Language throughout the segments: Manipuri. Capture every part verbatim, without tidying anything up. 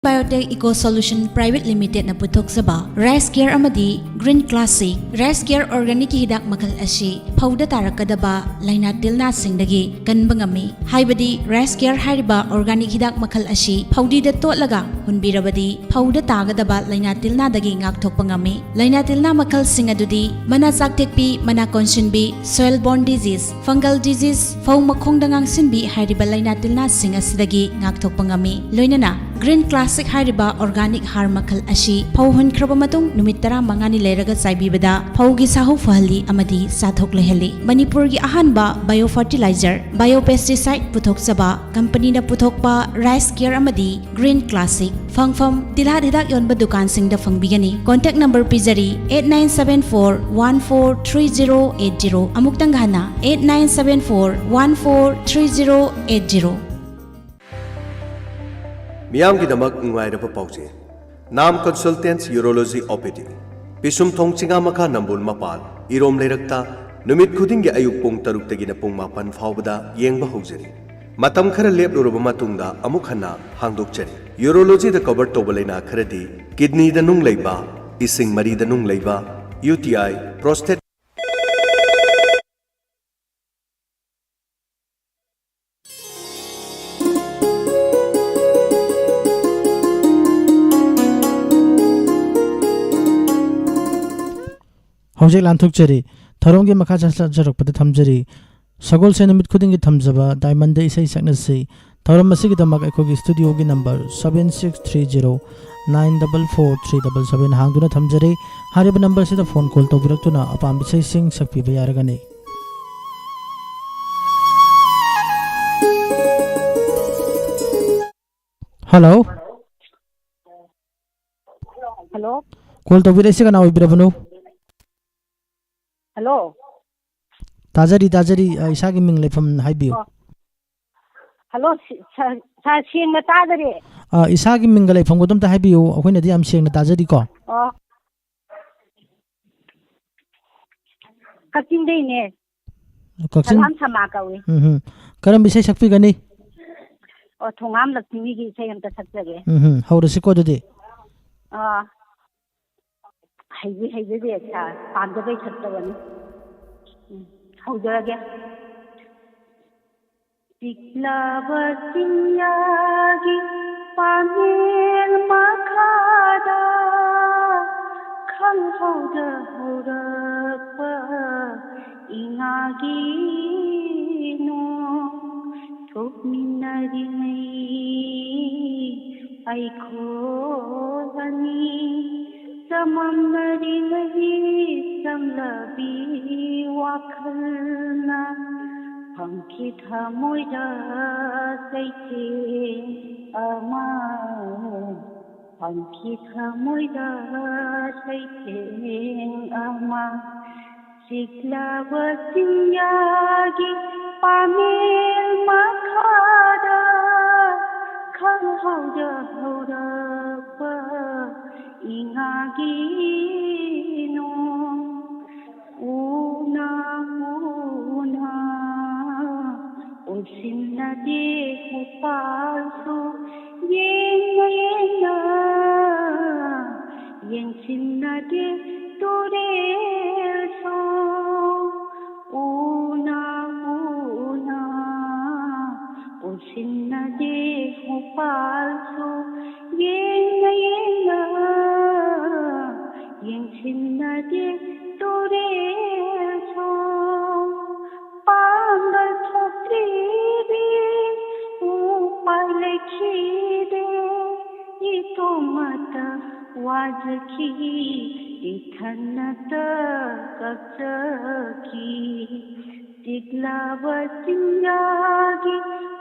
Biotech Eco Solution Private Limitedꯅ ꯄꯨꯊꯣꯛꯆꯕ Rice Care ꯑꯃꯗꯤ Green Classic꯫ Rice Care Organicꯀꯤ ꯍꯤꯗꯥꯛ ꯃꯈꯜ ꯑꯁꯤ ꯐꯧꯗ ꯇꯥꯔꯛꯀꯗꯕ ꯂꯥꯏꯅꯥ ꯇꯤꯜꯅꯥꯁꯤꯡꯗꯒꯤ ꯀꯟꯕ ꯉꯝꯃꯤ꯫ ꯍꯥꯏꯕꯗꯤ Rice Care ꯍꯥꯏꯔꯤꯕ organic ꯍꯤꯗꯥꯛ ꯃꯈꯜ ꯑꯁꯤ ꯐꯧꯗꯤꯗ ꯇꯣꯠꯂꯒ ꯍꯨꯟꯕꯤꯔꯕꯗꯤ ꯐꯧꯗ ꯇꯥꯒꯗꯕ ꯂꯥꯏꯅꯥ ꯇꯤꯜꯅꯥꯗꯒꯤ ꯉꯥꯛꯊꯣꯛꯄ ꯉꯝꯃꯤ꯫ ꯂꯥꯏꯅꯥ ꯇꯤꯜꯅꯥ ꯃꯈꯜꯁꯤꯡ ꯑꯗꯨꯗꯤ ꯃꯅꯥ ꯆꯥꯛꯊꯦꯛꯄꯤ, ꯃꯅꯥ ꯀꯣꯟꯁꯤꯟꯕꯤ, soil borne disease, fungal disease, ꯐꯧ ꯃꯈꯣꯡꯗ ꯉꯥꯡꯁꯤꯟꯕꯤ ꯍꯥꯏꯔꯤꯕ ꯂꯥꯏꯅꯥ ꯇꯤꯜꯅꯥꯁꯤꯡ ꯑꯁꯤꯗꯒꯤ ꯉꯥꯛꯊꯣꯛꯄ ꯉꯝꯃꯤ꯫ ꯂꯣꯏꯅꯅ Green Classic ꯍꯥꯏꯔꯤꯕ organic ꯍꯥꯔ ꯃꯈꯜ ꯑꯁꯤ ꯐꯧ ꯍꯨꯟꯈ꯭ꯔꯕ ꯃꯇꯨꯡ ꯅꯨꯃꯤꯠ ꯇꯔꯥꯃꯉꯥꯅꯤ ꯂꯩꯔꯒ ꯆꯥꯏꯕꯤꯕꯗ ꯐꯧꯒꯤ ꯁꯥꯍꯧ ꯐꯍꯜꯂꯤ ꯑꯃꯗꯤ ꯆꯥꯊꯣꯛ ꯂꯩꯍꯜꯂꯤ꯫ ꯃꯅꯤꯄꯨꯔꯒꯤ ꯑꯍꯥꯟꯕ bio fertilizer, bio pesticide ꯄꯨꯊꯣꯛꯆꯕ ꯀꯝꯄꯅꯤꯅ ꯄꯨꯊꯣꯛꯄ Rice Care ꯑꯃꯗꯤ Green Classic ꯐꯪꯐꯝ ꯇꯤꯜꯍꯥꯠ ꯍꯤꯗꯥꯛ ꯌꯣꯟꯕ ꯗꯨꯀꯥꯟꯁꯤꯡꯗ ꯐꯪꯕꯤꯒꯅꯤ꯫ Contact number ꯄꯤꯖꯔꯤ, eight nine seven four one four three zero eight zero꯫ ꯑꯃꯨꯛꯇꯪꯒ ꯍꯟꯅ, eight nine seven four one four three zero eight zero꯫ ꯃꯤꯌꯥꯝꯒꯤꯗꯃꯛ ꯅꯨꯡꯉꯥꯏꯔꯕ ꯄꯥꯎꯖꯦꯜ꯫ ꯅꯥꯝ Consultants Urology O P D, ꯄꯤꯁꯨꯝꯊꯣꯡ ꯆꯤꯉꯥ ꯃꯈꯥ ꯅꯝꯕꯣꯜ ꯃꯄꯥꯜ, ꯏꯔꯣꯝ ꯂꯩꯔꯛꯇ, ꯅꯨꯃꯤꯠ ꯈꯨꯗꯤꯡꯒꯤ ꯑꯌꯨꯛ ꯄꯨꯡ ꯇꯔꯨꯛꯇꯒꯤꯅ ꯄꯨꯡ ꯃꯥꯄꯟ ꯐꯥꯎꯕꯗ ꯌꯦꯡꯕ ꯍꯧꯖꯔꯤ꯫ ꯃꯇꯝ ꯈꯔ ꯂꯦꯞꯂꯨꯔꯕ ꯃꯇꯨꯡꯗ ꯑꯃꯨꯛ ꯍꯟꯅ ꯍꯥꯡꯗꯣꯛꯆꯔꯤ꯫ Urologyꯗ cover ꯇꯧꯕ ꯂꯥꯏꯅꯥ ꯈꯔꯗꯤ kidneyꯗ ꯅꯨꯡ ꯂꯩꯕ, ꯏꯁꯤꯡ ꯃꯔꯤꯗ ꯅꯨꯡ ꯂꯩꯕ, U T I, prostate ꯍꯧꯖꯤꯛ ꯂꯥꯟꯊꯣꯛꯆꯔꯤ꯫ ꯊꯧꯔꯝꯒꯤ ꯃꯈꯥ ꯆꯠꯊꯔꯛꯄꯗ ꯊꯝꯖꯔꯤ꯫ ꯁꯒꯣꯜꯁꯦꯟ ꯅꯨꯃꯤꯠ ꯈꯨꯗꯤꯡꯒꯤ ꯊꯝꯖꯕ Diamondꯗ ꯏꯁꯩ ꯁꯛꯅꯁꯤ꯫ ꯊꯧꯔꯝ ꯑꯁꯤꯒꯤꯗꯃꯛ ꯑꯩꯈꯣꯏꯒꯤ studioꯒꯤ number seven six three zero nine double four three double seven ꯍꯥꯡꯗꯨꯅ ꯊꯝꯖꯔꯤ꯫ ꯍꯥꯏꯔꯤꯕ numberꯁꯤꯗ phone call ꯇꯧꯕꯤꯔꯛꯇꯨꯅ ꯑꯄꯥꯝꯕ ꯏꯁꯩꯁꯤꯡ ꯁꯛꯄꯤꯕ ꯌꯥꯔꯒꯅꯤ꯫ Hello꯫ Hello꯫ Call ꯇꯧꯕꯤꯔꯛꯏꯁꯤ ꯀꯅꯥ ꯑꯣꯏꯕꯤꯔꯕꯅꯣ? Hello꯫ ꯇꯥꯖꯔꯤ, ꯇꯥꯖꯔꯤ꯫ ꯑ, ꯏꯁꯥꯒꯤ ꯃꯤꯡ ꯂꯩꯐꯝ ꯍꯥꯏꯕꯤꯌꯨ꯫ ꯑꯣ꯫ Hello, ꯁꯤ-, sir, sir, ꯁꯦꯡꯅ ꯇꯥꯗꯔꯦ꯫ ꯑ, ꯏꯁꯥꯒꯤ ꯃꯤꯡꯒ ꯂꯩꯐꯝꯒꯗꯣ ꯑꯝꯇ ꯍꯥꯏꯕꯤꯌꯨ, ꯑꯩꯈꯣꯏꯅꯗꯤ ꯌꯥꯝ ꯁꯦꯡꯅ ꯇꯥꯖꯔꯤꯀꯣ꯫ ꯑꯣ꯫ ꯀꯛꯆꯤꯡꯗꯩꯅꯦ꯫ ꯀꯛꯆꯤꯡ꯫ ꯁꯂꯥꯝ ꯁꯃꯥ ꯀꯧꯏ꯫ ꯎꯝ, ꯎꯝ꯫ ꯀꯔꯝꯕ ꯏꯁꯩ ꯁꯛꯄꯤꯒꯅꯤ? ꯑꯣ, ꯊꯣꯉꯥꯝ ꯂꯛꯁꯃꯤꯒꯤ ꯏꯁꯩ ꯑꯝꯇ ꯁꯛꯆꯒꯦ꯫ ꯎꯝ ꯍꯝ, ꯍꯧꯔꯁꯤꯀꯣ ꯑꯗꯨꯗꯤ꯫ ꯑꯥ, ꯍꯩꯕꯤ ꯍꯩꯖꯗꯦ ꯁꯥꯔ, ꯄꯥꯝꯖꯕꯩ ꯁꯛꯆꯕꯅꯤ꯫ ꯎꯝ, ꯍꯧꯖꯔꯒꯦ꯫ ꯄꯤꯛꯂꯕ ꯆꯤꯡꯌꯥꯒꯤ ꯄꯥꯃꯦꯜ ꯃꯈꯥꯗ ꯈꯪꯍꯧꯗ ꯍꯧꯔꯛꯄ ꯏꯉꯥꯒꯤ ꯅꯣꯡ ꯊꯣꯛꯃꯤꯟꯅꯔꯤꯉꯩ ꯑꯩꯈꯣꯏ ꯑꯅꯤ ꯆꯃꯝꯅꯔꯤꯉꯩ ꯆꯝꯂꯕꯤ ꯋꯥꯈꯜꯅ ꯐꯝꯈꯤ ꯊꯃꯣꯏꯗ ꯆꯩꯊꯦꯡ ꯑꯃ, ꯐꯝꯈꯤ ꯊꯃꯣꯏꯗ ꯆꯩꯊꯦꯡ ꯑꯃ꯫ ꯆꯤꯛꯂꯕ ꯆꯤꯡꯌꯥꯒꯤ ꯄꯥꯃꯦꯜ ꯃꯈꯥꯗ ꯈꯪꯍꯧꯗ ꯍꯧꯔꯛꯄ ꯏꯉꯥꯒꯤ ꯅꯣꯡ꯫ ꯎꯅ ꯎꯅ ꯎꯟꯁꯤꯟꯅꯗꯦ ꯎꯄꯥꯜꯁꯨ, ꯌꯦꯡꯅ ꯌꯦꯡꯅ ꯌꯦꯡꯁꯤꯟꯅꯗꯦ ꯇꯨꯔꯦꯜꯁꯨ꯫ ꯎꯅ ꯎꯅ ꯎꯟꯁꯤꯟꯅꯗꯦ ꯎꯄꯥꯜꯁꯨ, ꯌꯦꯡꯅ ꯌꯦꯡꯅ ꯌꯦꯡꯁꯤꯟꯅꯗꯦ ꯇꯨꯔꯦꯜꯁꯨ꯫ ꯄꯥꯡꯒꯜ ꯊꯣꯛꯇ꯭ꯔꯤꯕꯤ ꯎꯄꯥꯏ ꯂꯩꯈꯤꯗꯦ, ꯏꯇꯣꯝꯇ ꯋꯥꯖꯈꯤ, ꯏꯊꯟꯇ ꯀꯞꯆꯈꯤ꯫ ꯆꯤꯛꯂꯕ ꯆꯤꯡꯌꯥꯒꯤ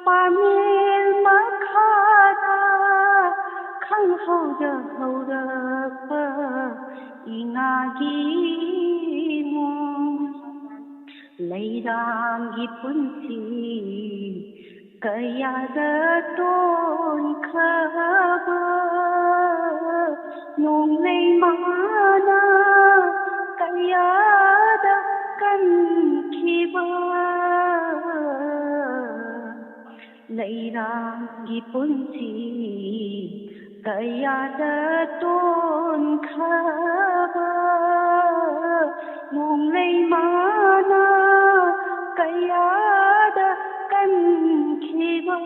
ꯄꯥꯃꯦꯜ ꯃꯈꯥꯗ ꯈꯪꯍꯧꯗ ꯍꯧꯔꯛꯄ ꯏꯉꯥꯒꯤ ꯅꯣꯡ꯫ ꯂꯩꯔꯥꯡꯒꯤ ꯄꯨꯟꯁꯤ ꯀꯌꯥꯗ ꯇꯣꯟꯈ꯭ꯔꯕ ꯅꯣꯡꯂꯩ ꯃꯥꯅ ꯀꯌꯥꯗ ꯀꯟꯈꯤꯕ ꯂꯩꯔꯥꯡꯒꯤ ꯄꯨꯟꯁꯤ ꯀꯌꯥꯗ ꯇꯣꯟꯈ꯭ꯔꯕ, ꯅꯣꯡꯂꯩ ꯃꯥꯅ ꯀꯌꯥꯗ ꯀꯟꯈꯤꯕ,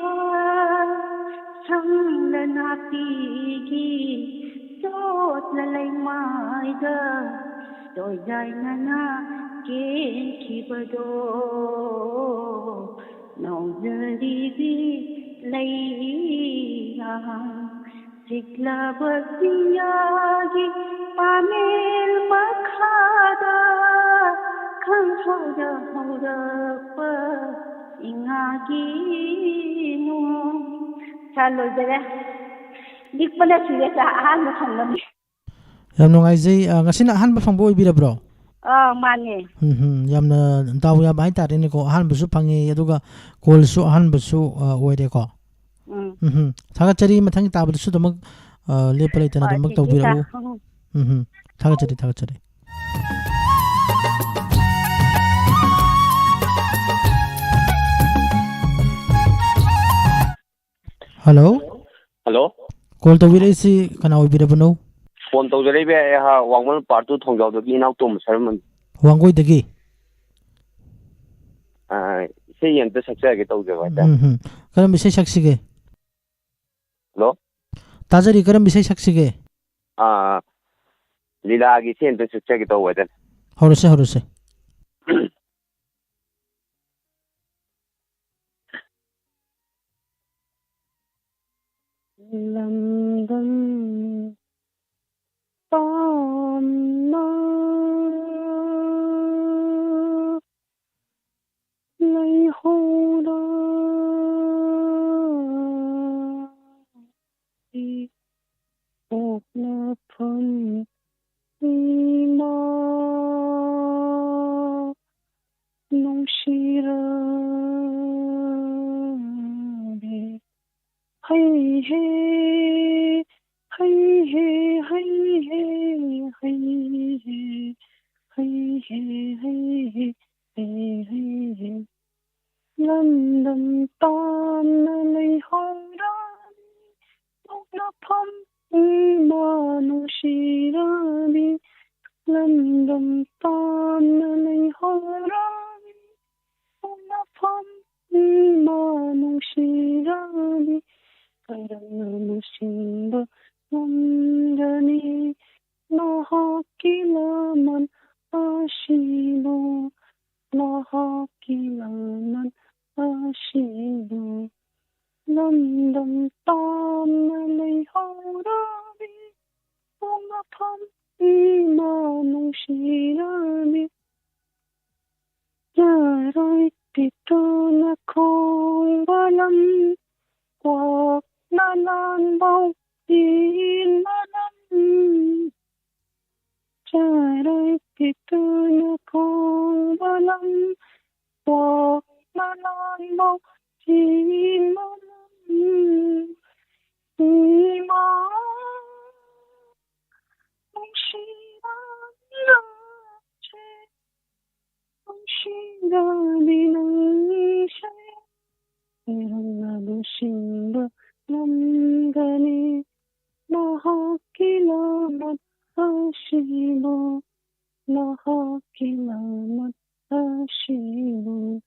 ꯁꯪꯂ ꯅꯥꯄꯤꯒꯤ ꯆꯣꯠꯂ ꯂꯩꯃꯥꯏꯗ ꯇꯣꯏꯖꯥꯏꯅꯅ ꯀꯦꯟꯈꯤꯕꯗꯣ, ꯅꯧꯖꯔꯤꯕꯤ ꯂꯩꯔꯥꯡ ꯆꯤꯛꯂꯕ ꯆꯤꯡꯌꯥꯒꯤ ꯄꯥꯃꯦꯜ ꯃꯈꯥꯗ ꯈꯪꯍꯧꯗ ꯍꯧꯔꯛꯄ ꯏꯉꯥꯒꯤ ꯅꯣꯡ꯫ ꯁꯥꯔ, ꯂꯣꯏꯖꯔꯦ꯫ ꯂꯤꯛꯄꯅ ꯁꯤꯔꯦ, ꯁꯥꯔ, ꯑꯍꯥꯟꯕ ꯐꯪꯕꯅꯤ꯫ ꯌꯥꯝ ꯅꯨꯡꯉꯥꯏꯖꯩ꯫ ꯑ, ꯉꯁꯤꯅ ꯑꯍꯥꯟꯕ ꯐꯪꯕ ꯑꯣꯏꯕꯤꯔꯕ꯭ꯔꯣ? ꯑꯥ, ꯃꯥꯅꯦ꯫ ꯎꯝ ꯍꯝ, ꯌꯥꯝꯅ ꯗꯥꯎ ꯌꯥꯕ ꯍꯥꯏꯇꯥꯔꯦꯅꯦꯀꯣ, ꯑꯍꯥꯟꯕꯁꯨ ꯐꯪꯉꯤ, ꯑꯗꯨꯒ ꯀꯣꯜꯁꯨ ꯑꯍꯥꯟꯕꯁꯨ, ꯑ, ꯑꯣꯏꯔꯦꯀꯣ꯫ ꯎꯝ꯫ ꯎꯝ ꯍꯝ, ꯊꯥꯒꯠꯆꯔꯤ꯫ ꯃꯊꯪꯒꯤ ꯇꯥꯕꯗꯁꯨ ꯑꯗꯨꯃꯛ, ꯑ, ꯂꯦꯞꯄ ꯂꯩꯇꯅ ꯍꯣꯏ, ꯑꯗꯨꯃꯛ ꯁꯤꯒꯤ ꯇꯧꯕꯤꯔꯛꯎ꯫ ꯁꯥꯔ꯫ ꯎꯝ ꯍꯝ, ꯊꯥꯒꯠꯆꯔꯤ, ꯊꯥꯒꯠꯆꯔꯤ꯫ ꯍꯜꯂꯣ꯫ ꯍꯜꯂꯣ꯫ ꯀꯣꯜ ꯇꯧꯕꯤꯔꯛꯏꯁꯤ ꯀꯅꯥ ꯑꯣꯏꯕꯤꯔꯕꯅꯣ? ꯐꯣꯟ ꯇꯧꯖꯔꯛꯏꯕ ꯑꯩꯍꯥꯛ ꯋꯥꯡꯃ ꯄꯥꯔꯠ ꯇꯨ ꯊꯣꯡꯖꯥꯎꯗꯒꯤ ꯏꯅꯥꯎꯇꯣꯝꯕ ꯁꯔꯃꯅꯤ꯫ ꯋꯥꯡꯒꯣꯏꯗꯒꯤ? ꯑꯥ, ꯏꯁꯩ ꯑꯝꯇ ꯁꯛꯆꯒꯦ ꯇꯧꯖꯕ ꯍꯥꯏꯇꯥꯔꯦ꯫ ꯎꯝ ꯍꯝ꯫ ꯀꯔꯝꯕ ꯏꯁꯩ ꯁꯛꯁꯤꯒꯦ? ꯍꯜꯂꯣ? ꯇꯥꯖꯔꯤ, ꯀꯔꯝꯕ ꯏꯁꯩ ꯁꯛꯁꯤꯒꯦ? ꯑꯥ, ꯂꯤꯂꯥꯒꯤ ꯏꯁꯩ ꯑꯝꯇ ꯁꯛꯆꯒꯦ ꯇꯧꯕ ꯍꯥꯏꯇꯥꯔꯦ꯫ ꯍꯧꯔꯁꯦ, ꯍꯧꯔꯁꯦ꯫ ꯂꯝꯗꯝ ꯄꯥꯝꯅ ꯂꯩꯍꯧꯔ ꯄꯣꯛꯅꯐꯝ ꯏꯃꯥ ꯅꯨꯡꯁꯤꯔꯕꯤ꯫ ꯍꯩ ꯍꯦ, ꯍꯩ ꯍꯦ, ꯍꯩ ꯍꯦ, ꯍꯩ ꯍꯦ, ꯍꯩ ꯍꯦ, ꯍꯩ ꯍꯦ, ꯍꯩ ꯍꯦ, ꯍꯩ ꯍꯦ꯫ ꯂꯝꯗꯝ ꯇꯥꯝꯅ ꯄꯣꯛꯅꯐꯝ ꯏꯃꯥ ꯅꯨꯡꯁꯤꯔꯕꯤ, ꯂꯝꯗꯝ ꯇꯥꯝꯅ ꯂꯩꯍꯧꯔꯕꯤ, ꯄꯣꯛꯅꯐꯝ ꯏꯃꯥ ꯅꯨꯡꯁꯤꯔꯕꯤ, ꯀꯔꯝꯅ ꯅꯨꯡꯁꯤꯕ ꯉꯝꯒꯅꯤ? ꯅꯍꯥꯛꯀꯤ ꯂꯃꯟ ꯑꯁꯤꯕꯨ, ꯅꯍꯥꯛꯀꯤ ꯂꯃꯟ ꯑꯁꯤꯕꯨ, ꯂꯝꯗꯝ ꯇꯥꯝꯅ ꯂꯩꯍꯧꯔꯕꯤ, ꯄꯣꯛꯅꯐꯝ ꯏꯃꯥ ꯅꯨꯡꯁꯤꯔꯕꯤ, ꯆꯔꯣꯏ ꯄꯤꯛꯇꯨꯅ ꯈꯣꯡꯕ ꯂꯝ, ꯀ꯭ꯋꯥꯛꯅ ꯂꯥꯟꯕꯧ ꯆꯦꯟꯕ ꯂꯝ꯫ ꯆꯔꯣꯏ ꯄꯤꯛꯇꯨꯅ ꯈꯣꯡꯕ ꯂꯝ, ꯀ꯭ꯋꯥꯛꯅ ꯂꯥꯟꯕꯧ ꯆꯦꯟꯕ ꯂꯝ꯫ ꯏꯃꯥ ꯅꯨꯡꯁꯤꯕ ꯂꯝꯁꯦ, ꯅꯨꯡꯁꯤꯔꯕꯤ ꯅꯪꯁꯦ, ꯀꯔꯝꯅ ꯅꯨꯡꯁꯤꯕ ꯉꯝꯒꯅꯤ? ꯅꯍꯥꯛꯀꯤ ꯂꯃꯟ ꯑꯁꯤꯕꯨ, ꯅꯍꯥꯛꯀꯤ ꯂꯃꯟ ꯑꯁꯤꯕꯨ,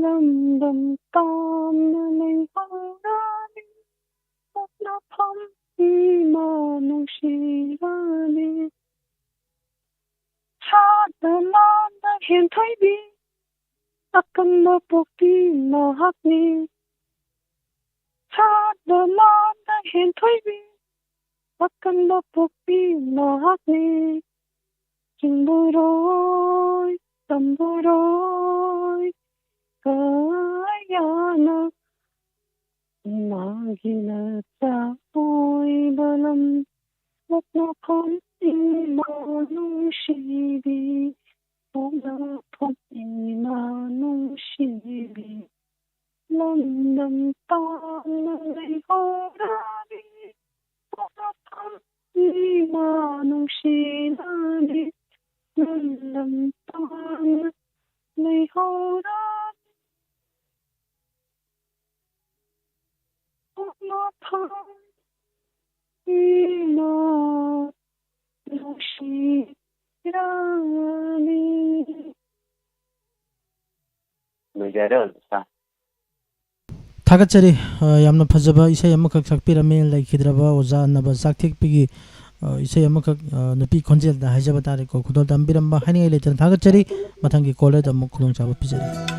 ꯂꯝꯗꯝ ꯇꯥꯝꯅ ꯂꯩꯍꯧꯔꯕꯤ, ꯄꯣꯛꯅꯐꯝ ꯏꯃꯥ ꯅꯨꯡꯁꯤꯔꯕꯤ꯫ ꯁꯥꯠꯅ ꯂꯥꯝꯅ ꯍꯦꯟꯊꯣꯏꯕꯤ, ꯑꯀꯟꯕ ꯄꯣꯛꯄꯤ ꯅꯍꯥꯛꯅꯤ꯫ ꯁꯥꯠꯅ ꯂꯥꯝꯅ ꯍꯦꯟꯊꯣꯏꯕꯤ, ꯑꯀꯟꯕ ꯄꯣꯛꯄꯤ ꯅꯍꯥꯛꯅꯤ꯫ ꯆꯤꯡꯕꯨꯔꯣꯏ ꯇꯝꯕꯨꯔꯣꯏ ꯀꯌꯥꯅ ꯏꯃꯥꯒꯤ ꯅꯆꯥ ꯑꯣꯏꯕ ꯂꯝ, ꯄꯣꯛꯅꯐꯝ ꯏꯃꯥ ꯅꯨꯡꯁꯤꯕꯤ, ꯄꯣꯛꯅꯐꯝ ꯏꯃꯥ ꯅꯨꯡꯁꯤꯕꯤ, ꯂꯝꯗꯝ ꯇꯥꯝꯅ ꯂꯩꯍꯧꯔꯕꯤ, ꯄꯣꯛꯅꯐꯝ ꯏꯃꯥ ꯅꯨꯡꯁꯤꯔꯕꯤ, ꯂꯝꯗꯝ ꯇꯥꯝꯅ ꯂꯩꯍꯧꯔꯕꯤ, ꯄꯣꯛꯅꯐꯝ ꯊꯥꯒꯠꯆꯔꯤ꯫ ꯑ, ꯌꯥꯝꯅ ꯐꯖꯕ ꯏꯁꯩ ꯑꯃꯈꯛ ꯁꯛꯄꯤꯔꯝꯃꯤ, ꯂꯩꯈꯤꯗ꯭ꯔꯕ ꯑꯣꯖꯥ ꯑꯅꯕ ꯆꯥꯛꯊꯦꯛꯄꯤꯒꯤ, ꯑ, ꯏꯁꯩ ꯑꯃꯈꯛ, ꯑ, ꯅꯨꯄꯤ ꯈꯣꯟꯖꯦꯜꯗ ꯍꯥꯏꯖꯕ ꯇꯥꯔꯦꯀꯣ꯫ ꯈꯨꯗꯣꯜ ꯇꯝꯕꯤꯔꯝꯕ ꯍꯥꯏꯅꯤꯡꯉꯥꯏ ꯂꯩꯇꯅ ꯊꯥꯒꯠꯆꯔꯤ꯫ ꯃꯊꯪꯒꯤ ꯀꯣꯜꯗ ꯑꯃꯨꯛ ꯈꯨꯗꯣꯡꯆꯥꯕ ꯄꯤꯖꯔꯤ꯫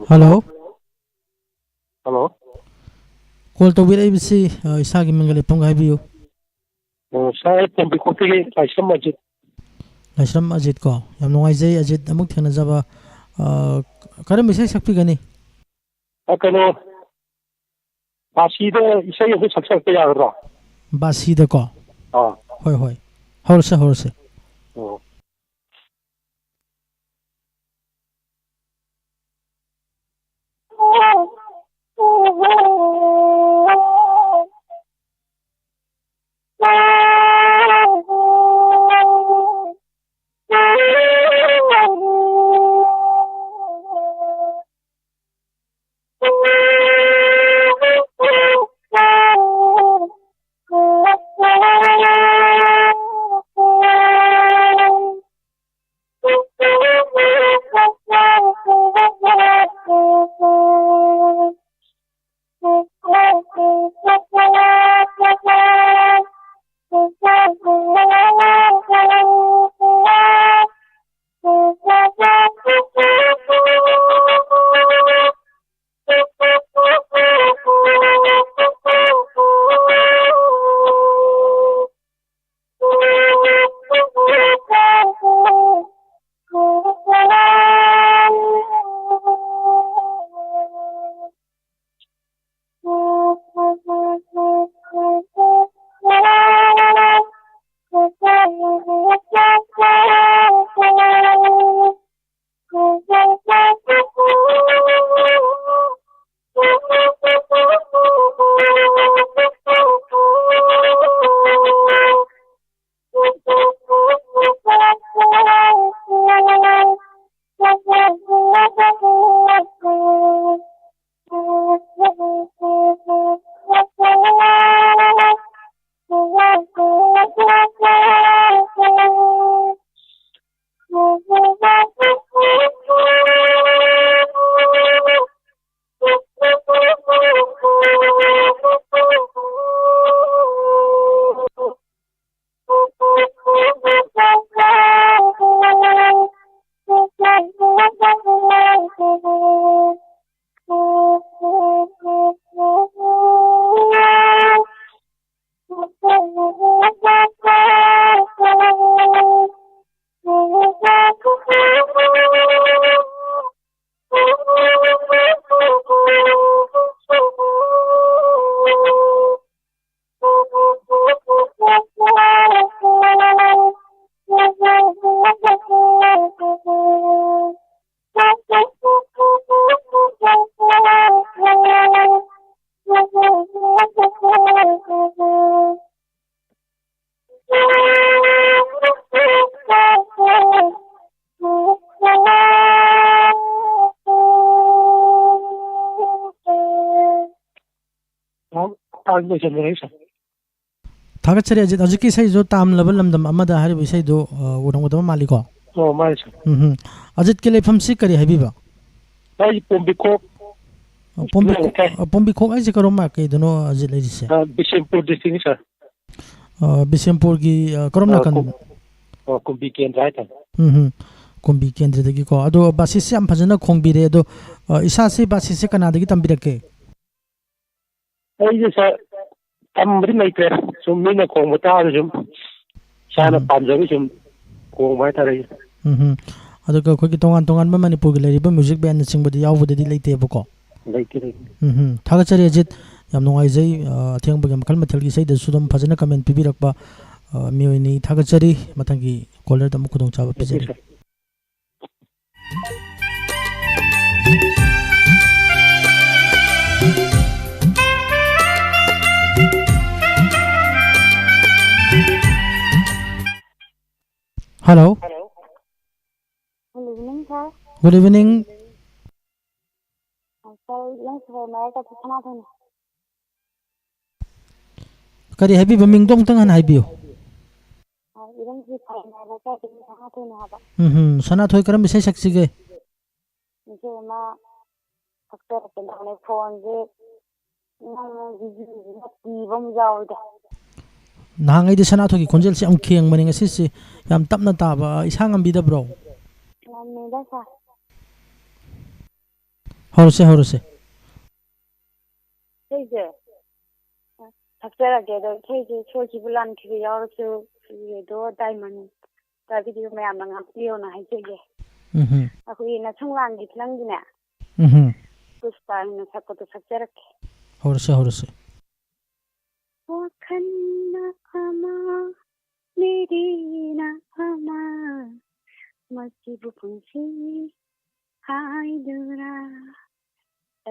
ꯍꯜꯂꯣ꯫ ꯍꯜꯂꯣ꯫ ꯀꯣꯜ ꯇꯧꯕꯤꯔꯛꯏꯕꯁꯤ, ꯑ, ꯏꯁꯥꯒꯤ ꯃꯤꯡꯒ ꯂꯩꯐꯝꯒ ꯍꯥꯏꯕꯤꯌꯨ꯫ ꯑꯣ, ꯁꯥꯔ, ꯑꯩ ꯄꯣꯝꯕꯤꯈꯣꯛꯇꯒꯤ ꯂꯥꯏꯁ꯭ꯔꯝ ꯑꯖꯤꯠ꯫ ꯂꯥꯏꯁ꯭ꯔꯝ ꯑꯖꯤꯠ ꯀꯣ? ꯌꯥꯝ ꯅꯨꯡꯉꯥꯏꯖꯩ, ꯑꯖꯤꯠ, ꯑꯃꯨꯛ ꯊꯦꯡꯅꯖꯕ꯫ ꯑ, ꯀꯔꯝꯕ ꯏꯁꯩ ꯁꯛꯄꯤꯒꯅꯤ? ꯑ, ꯀꯩꯅꯣ, ꯕꯥꯁꯤꯗ ꯏꯁꯩ ꯑꯃ ꯁꯛꯆꯔꯛꯄ ꯌꯥꯒꯗ꯭ꯔꯣ? ꯕꯥꯁꯤꯗꯀꯣ? ꯑꯥ꯫ ꯍꯣꯏ, ꯍꯣꯏ꯫ ꯍꯧꯔꯁꯦ, ꯍꯧꯔꯁꯦ꯫ ꯑꯣ꯫ ꯂꯣꯏꯁꯟꯖꯔꯒꯦ, ꯁꯥꯔ꯫ ꯊꯥꯒꯠꯆꯔꯤ ꯑꯖꯤꯠ꯫ ꯍꯧꯖꯤꯛꯀꯤ ꯏꯁꯩꯗꯨ "ꯇꯥꯝꯂꯕ ꯂꯝꯗꯝ ꯑꯃꯗ" ꯍꯥꯏꯔꯤꯕ ꯏꯁꯩꯗꯨ, ꯑ, ꯎꯔꯝꯒꯗꯕ ꯃꯥꯜꯂꯤꯀꯣ? ꯑꯣ, ꯃꯥꯅꯤ, ꯁꯥꯔ꯫ ꯎꯝ, ꯎꯝ꯫ ꯑꯖꯤꯠꯀꯤ ꯂꯩꯐꯝꯁꯤ ꯀꯔꯤ ꯍꯥꯏꯕꯤꯕ? ꯑꯩ ꯄꯣꯝꯕꯤꯈꯣꯛ꯫ ꯑ, ꯄꯣꯝꯕꯤ-, ꯂꯩꯀꯥꯏ꯫ ꯑ, ꯄꯣꯝꯕꯤꯈꯣꯛ ꯍꯥꯏꯁꯦ ꯀꯔꯣꯝ ꯃꯥꯏꯀꯩꯗꯅꯣ ꯑꯖꯤꯠ ꯂꯩꯔꯤꯁꯦ? ꯑ, ꯕꯤꯁꯦꯝꯄꯨꯔ district-ꯅꯤ, ꯁꯥꯔ꯫ ꯑ, ꯕꯤꯁꯦꯝꯄꯨꯔꯒꯤ, ꯑ, ꯀꯔꯣꯝ ꯑ, ꯅꯥꯀꯟ? ꯀꯣꯝ-, ꯑ, ꯀꯨꯝꯕꯤ ꯀꯦꯟꯗ꯭ꯔ ꯍꯥꯏꯇꯥꯔꯦ꯫ ꯎꯝ, ꯎꯝ꯫ ꯀꯨꯝꯕꯤ ꯀꯦꯟꯗ꯭ꯔꯗꯒꯤꯀꯣ꯫ ꯑꯗꯣ ꯕꯥꯁꯤꯁꯁꯦ ꯌꯥꯝ ꯐꯖꯅ ꯈꯣꯡꯕꯤꯔꯦ꯫ ꯑꯗꯣ, ꯑ, ꯏꯁꯥꯁꯤ ꯕꯥꯁꯤꯁꯁꯦ ꯀꯅꯥꯗꯒꯤ ꯇꯝꯕꯤꯔꯛꯀꯦ? ꯑꯩꯁꯦ, ꯁꯥꯔ, ꯇꯝꯕꯗꯤ ꯂꯩꯇ꯭ꯔꯦ꯫ ꯁꯨꯝ ꯃꯤꯅ ꯈꯣꯡꯕ ꯇꯥꯕꯗ ꯁꯨꯝ ꯏꯁꯥꯅ ꯎꯝ꯫ ꯄꯥꯝꯖꯕ ꯁꯨꯝ ꯈꯣꯡꯕ ꯍꯥꯏꯇꯥꯔꯦ ꯑꯩꯁꯦ꯫ ꯎꯝ ꯍꯝ꯫ ꯑꯗꯨꯒ ꯑꯩꯈꯣꯏꯒꯤ ꯇꯣꯉꯥꯟ ꯇꯣꯉꯥꯟꯕ ꯃꯅꯤꯄꯨꯔꯒꯤ ꯂꯩꯔꯤꯕ music band-ꯅꯆꯤꯡꯕꯗꯤ ꯌꯥꯎꯕꯗꯗꯤ ꯂꯩꯇꯦꯕꯀꯣ? ꯂꯩꯇꯦ, ꯂꯩꯇꯦ꯫ ꯎꯝ ꯍꯝ꯫ ꯊꯥꯒꯠꯆꯔꯤ ꯑꯖꯤꯠ꯫ ꯌꯥꯝ ꯅꯨꯡꯉꯥꯏꯖꯩ꯫ ꯑ, ꯑꯊꯦꯡꯕꯒꯤ ꯃꯈꯜ ꯃꯊꯦꯜꯒꯤ ꯏꯁꯩꯗꯁꯨ ꯑꯗꯨꯝ ꯐꯖꯅ comment ꯄꯤꯕꯤꯔꯛꯄ, ꯑ, ꯃꯤꯑꯣꯏꯅꯤ꯫ ꯊꯥꯒꯠꯆꯔꯤ꯫ ꯃꯊꯪꯒꯤ caller-ꯗ ꯑꯃꯨꯛ ꯈꯨꯗꯣꯡꯆꯥꯕ ꯄꯤꯖꯔꯤ꯫ ꯁꯥꯔ꯫ Hello. Hello. Good evening, sir. Good evening. Sir, ꯏꯔꯪ ꯁꯤꯐꯥꯏ ꯃꯔꯛꯇ ꯁꯅꯥꯊꯣꯏꯅꯤ꯫ ꯀꯔꯤ ꯍꯥꯏꯕꯤꯕ? ꯃꯤꯡꯗꯣ ꯑꯃꯨꯛꯇꯪ ꯍꯟꯅ ꯍꯥꯏꯕꯤꯌꯨ꯫ ꯑ, ꯏꯔꯪ ꯁꯤꯐꯥꯏ ꯃꯔꯛꯇ ꯁꯅꯥꯊꯣꯏꯅꯤ ꯍꯥꯏꯕ꯫ ꯎꯝ ꯍꯝ꯫ ꯁꯅꯥꯊꯣꯏ, ꯀꯔꯝꯕ ꯏꯁꯩ ꯁꯛꯁꯤꯒꯦ? ꯏꯆꯦ ꯑꯃ ꯁꯛꯆꯔꯛꯀꯦ ꯇꯧꯕꯅꯦ, phone-ꯁꯦ ꯅꯪꯅ ꯖꯤꯖꯤꯅ ꯀꯤꯕ ꯑꯃ ꯌꯥꯎꯋꯤꯗ꯫ ꯅꯍꯥꯟꯉꯩꯗꯤ ꯁꯅꯥꯊꯣꯏꯒꯤ ꯈꯣꯟꯖꯦꯜꯁꯦ ꯌꯥꯝ ꯈꯦꯡꯕꯅꯤ, ꯉꯁꯤꯁꯦ ꯌꯥꯝ ꯇꯞꯅ ꯇꯥꯕ, ꯏꯁꯥ ꯉꯝꯕꯤꯗꯕ꯭ꯔꯣ? ꯉꯝꯃꯦꯗ, ꯁꯥꯔ꯫ ꯍꯧꯔꯁꯦ, ꯍꯧꯔꯁꯦ꯫ ꯏꯁꯩꯁꯦ ꯁꯛꯆꯔꯛꯀꯦ꯫ ꯑꯗꯣ ꯏꯁꯩꯁꯦ ꯁꯣꯏꯈꯤꯕ ꯂꯥꯟꯈꯤꯕ ꯌꯥꯎꯔꯁꯨ, ꯔꯦꯗꯤꯑꯣ ꯗꯥꯏꯃꯟ ꯇ video ꯃꯌꯥꯝꯅ ꯉꯥꯛꯄꯤꯌꯣꯅ ꯍꯥꯏꯖꯒꯦ꯫ ꯎꯝ ꯍꯝ꯫ ꯑꯩꯈꯣꯏꯒꯤ ꯅꯁꯨꯡꯂꯥꯡꯒꯤ ꯐꯤꯂꯝꯒꯤꯅꯦ, ꯎꯝ ꯍꯝ꯫ ꯄꯨꯁꯄꯥ ꯍꯥꯏꯅ ꯁꯛꯄꯗꯣ ꯁꯛꯆꯔꯛꯀꯦ꯫ ꯍꯧꯔꯁꯦ, ꯍꯧꯔꯁꯦ꯫ ꯋꯥꯈꯜꯅ ꯑꯃ, ꯃꯤꯠꯌꯦꯡꯅ ꯑꯃ, ꯃꯁꯤꯕꯨ ꯄꯨꯟꯁꯤ ꯍꯥꯏꯗꯨꯔꯥ?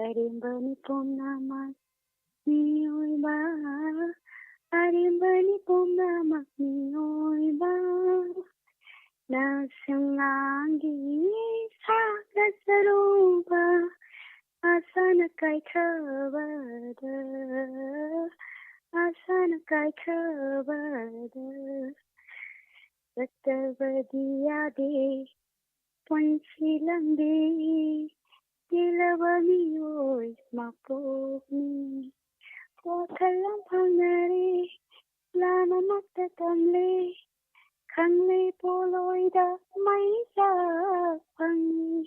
ꯑꯔꯦꯝꯕꯅꯤ ꯄꯨꯝꯅꯃꯛ ꯃꯤꯑꯣꯏꯕ, ꯑꯔꯦꯝꯕꯅꯤ ꯄꯨꯝꯅꯃꯛ ꯃꯤꯑꯣꯏꯕ꯫ ꯅꯁꯨꯡꯂꯥꯡꯒꯤ ꯁꯥꯒꯠꯆꯔꯨꯕ ꯑꯁꯥꯅ ꯀꯥꯏꯈ꯭ꯔꯕꯗ, ꯑꯁꯥꯅ ꯀꯥꯏꯈ꯭ꯔꯕꯗ, ꯆꯠꯇꯕꯗꯤ ꯌꯥꯗꯦ ꯄꯨꯟꯁꯤ ꯂꯝꯕꯤ꯫ ꯇꯦꯜꯂꯕ ꯃꯤꯑꯣꯏ ꯃꯄꯣꯛꯅꯤ, ꯋꯥꯈꯜ ꯂꯣꯏ ꯐꯪꯅꯔꯦ, ꯂꯥꯟ ꯑꯃꯠꯇ ꯇꯝꯂꯦ, ꯈꯪꯂꯦ ꯄꯣꯂꯣꯏꯗ ꯃꯩꯁꯥ ꯐꯪꯉꯤ꯫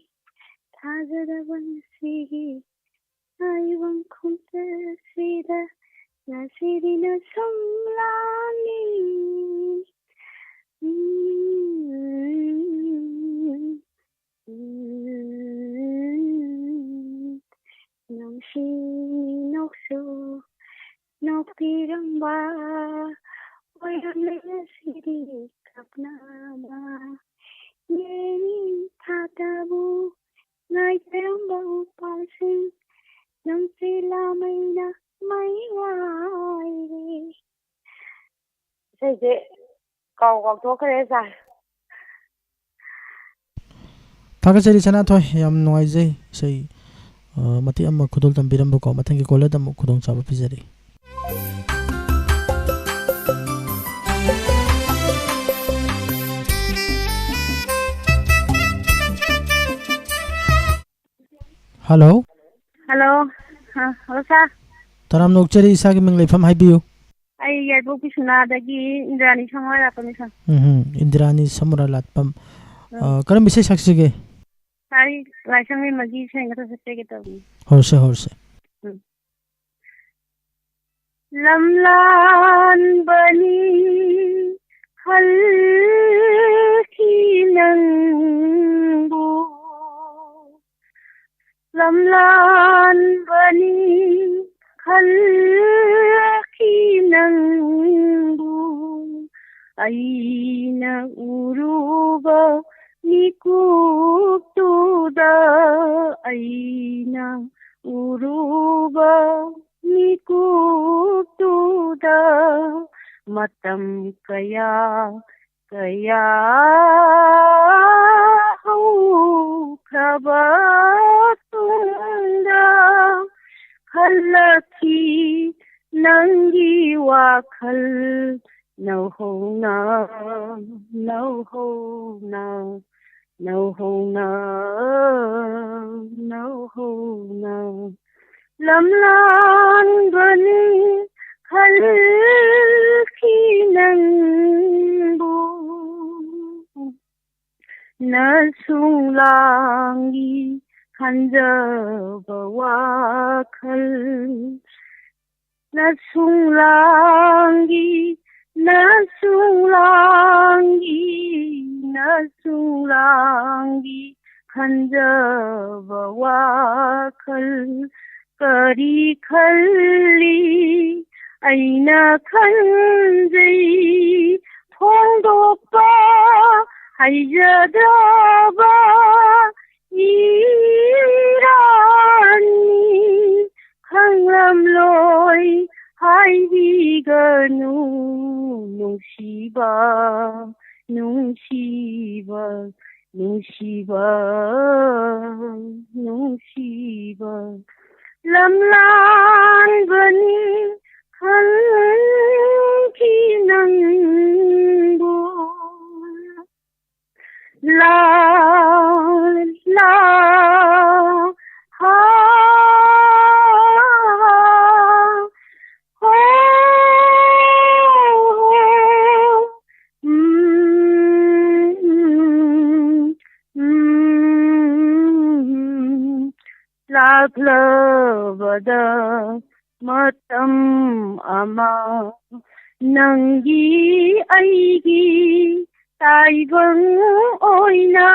ꯊꯥꯖꯗꯕ ꯉꯁꯤꯒꯤ ꯇꯥꯏꯕꯪ ꯈꯣꯡꯆꯠꯁꯤꯗ ꯉꯁꯤꯗꯤ ꯅꯁꯨꯝ ꯂꯥꯡꯉꯤ꯫ ꯎꯝ, ꯎꯝ, ꯅꯨꯡꯁꯤ ꯅꯣꯛꯁꯨ ꯅꯣꯛꯄꯤꯔꯝꯕ ꯑꯣꯏꯔꯝꯂꯦ ꯉꯁꯤꯗꯤ ꯀꯞꯅꯕ꯫ ꯌꯦꯡꯉꯤ ꯊꯥꯇꯕꯨ ꯉꯥꯏꯖꯔꯝꯕ ꯎꯄꯥꯜꯁꯤꯡ ꯅꯨꯡꯁꯤꯠ ꯂꯥꯃꯩꯅ ꯃꯩ ꯋꯥꯏꯔꯦ꯫ ꯏꯁꯩꯁꯦ ꯀꯥꯎ ꯀꯥꯎꯊꯣꯛꯈ꯭ꯔꯦ ꯁꯥꯔ꯫ ꯊꯥꯒꯠꯆꯔꯤ ꯁꯅꯥꯊꯣꯏ, ꯌꯥꯝ ꯅꯨꯡꯉꯥꯏꯖꯩ ꯏꯁꯩ, ꯑ, ꯃꯇꯦꯛ ꯑꯃ ꯈꯨꯗꯣꯜ ꯇꯝꯕꯤꯔꯝꯕꯀꯣ꯫ ꯃꯊꯪꯒꯤ ꯀꯣꯂꯔꯗ ꯑꯃꯨꯛ ꯈꯨꯗꯣꯡꯆꯥꯕ ꯄꯤꯖꯔꯤ꯫ ꯍꯜꯂꯣ꯫ ꯍꯜꯂꯣ꯫ ꯑ, ꯍꯜꯂꯣ, ꯁꯥꯔ꯫ ꯇꯔꯥꯝꯅ ꯑꯣꯛꯆꯔꯤ, ꯏꯁꯥꯒꯤ ꯃꯤꯡ ꯂꯩꯐꯝ ꯍꯥꯏꯕꯤꯌꯨ꯫ ꯑꯩ ꯌꯥꯏꯄꯣꯛꯄꯤ ꯁꯨꯅꯥꯗꯒꯤ ꯏꯟꯗ꯭ꯔꯥꯅꯤ ꯁꯃꯨꯔꯥ ꯂꯥꯛꯄꯅꯤ, ꯁꯥꯔ꯫ ꯎꯝ, ꯏꯟꯗ꯭ꯔꯥꯅꯤ ꯁꯃꯨꯔꯥ ꯂꯥꯠꯄꯝ꯫ ꯎꯝ꯫ ꯑ, ꯀꯔꯝꯕ ꯏꯁꯩ ꯁꯛꯁꯤꯒꯦ? ꯁꯥꯔ, ꯑꯩ ꯂꯥꯏꯁ꯭ꯔꯝ ꯏꯕꯦꯝꯃꯒꯤ ꯏꯁꯩ ꯈꯔ ꯁꯛꯆꯒꯦ ꯇꯧꯕꯅꯤ꯫ ꯍꯧꯔꯁꯦ, ꯍꯧꯔꯁꯦ꯫ ꯎꯝ꯫ ꯂꯝꯂꯥꯟꯕꯅꯤ ꯈꯜꯈꯤ ꯅꯪꯕꯨ, ꯂꯝꯂꯥꯟꯕꯅꯤ ꯈꯜꯈꯤ ꯅꯪꯕꯨ, ꯑꯩꯅ ꯎꯔꯨꯕ ꯃꯤꯀꯨꯞꯇꯨꯗ, ꯑꯩꯅ ꯎꯔꯨꯕ ꯃꯤꯀꯨꯞꯇꯨꯗ ꯃꯇꯝ ꯀꯌꯥ ꯀꯌꯥ ꯍꯧꯈ꯭ꯔꯕ ꯇꯨꯡꯗ, ꯋꯥꯈꯜ ꯅꯧꯍꯧꯅ, ꯅꯧꯍꯧꯅ, ꯅꯧꯍꯧꯅ, ꯅꯧꯍꯧꯅ ꯂꯝꯂꯥꯟꯕꯅꯤ ꯈꯜꯈꯤ ꯅꯪꯕꯨ꯫ ꯅꯁꯨꯡ ꯂꯥꯡꯒꯤ ꯈꯟꯖꯕ ꯋꯥꯈꯜ, ꯅꯁꯨꯡ ꯂꯥꯡꯒꯤ, ꯅꯁꯨꯡ ꯂꯥꯡꯒꯤ, ꯅꯁꯨꯡ ꯂꯥꯡꯒꯤ ꯈꯟꯖꯕ ꯋꯥꯈꯜ ꯀꯔꯤ ꯈꯜꯂꯤ? ꯑꯩꯅ ꯈꯟꯖꯩ ꯐꯣꯡꯗꯣꯛꯄ ꯍꯩꯖꯗ꯭ꯔꯕ ꯏꯔꯥꯅꯤ꯫ ꯈꯪꯂꯝꯂꯣꯏ ꯍꯥꯏꯕꯤꯒꯅꯨ ꯅꯨꯡꯁꯤꯕ, ꯅꯨꯡꯁꯤꯕ, ꯅꯨꯡꯁꯤꯕ, ꯅꯨꯡꯁꯤꯕ ꯂꯝꯂꯥꯟꯕꯅꯤ ꯈꯟꯈꯤ ꯅꯪꯕꯨ꯫ ꯂꯥ, ꯂꯥ, ꯍꯥ, ꯍꯣ, ꯎꯝ, ꯎꯝ, ꯎꯝ, ꯂꯥꯛꯂꯕꯗ ꯃꯇꯝ ꯑꯃ ꯅꯪꯒꯤ ꯑꯩꯒꯤ ꯇꯥꯏꯕꯪ ꯑꯣꯏꯅ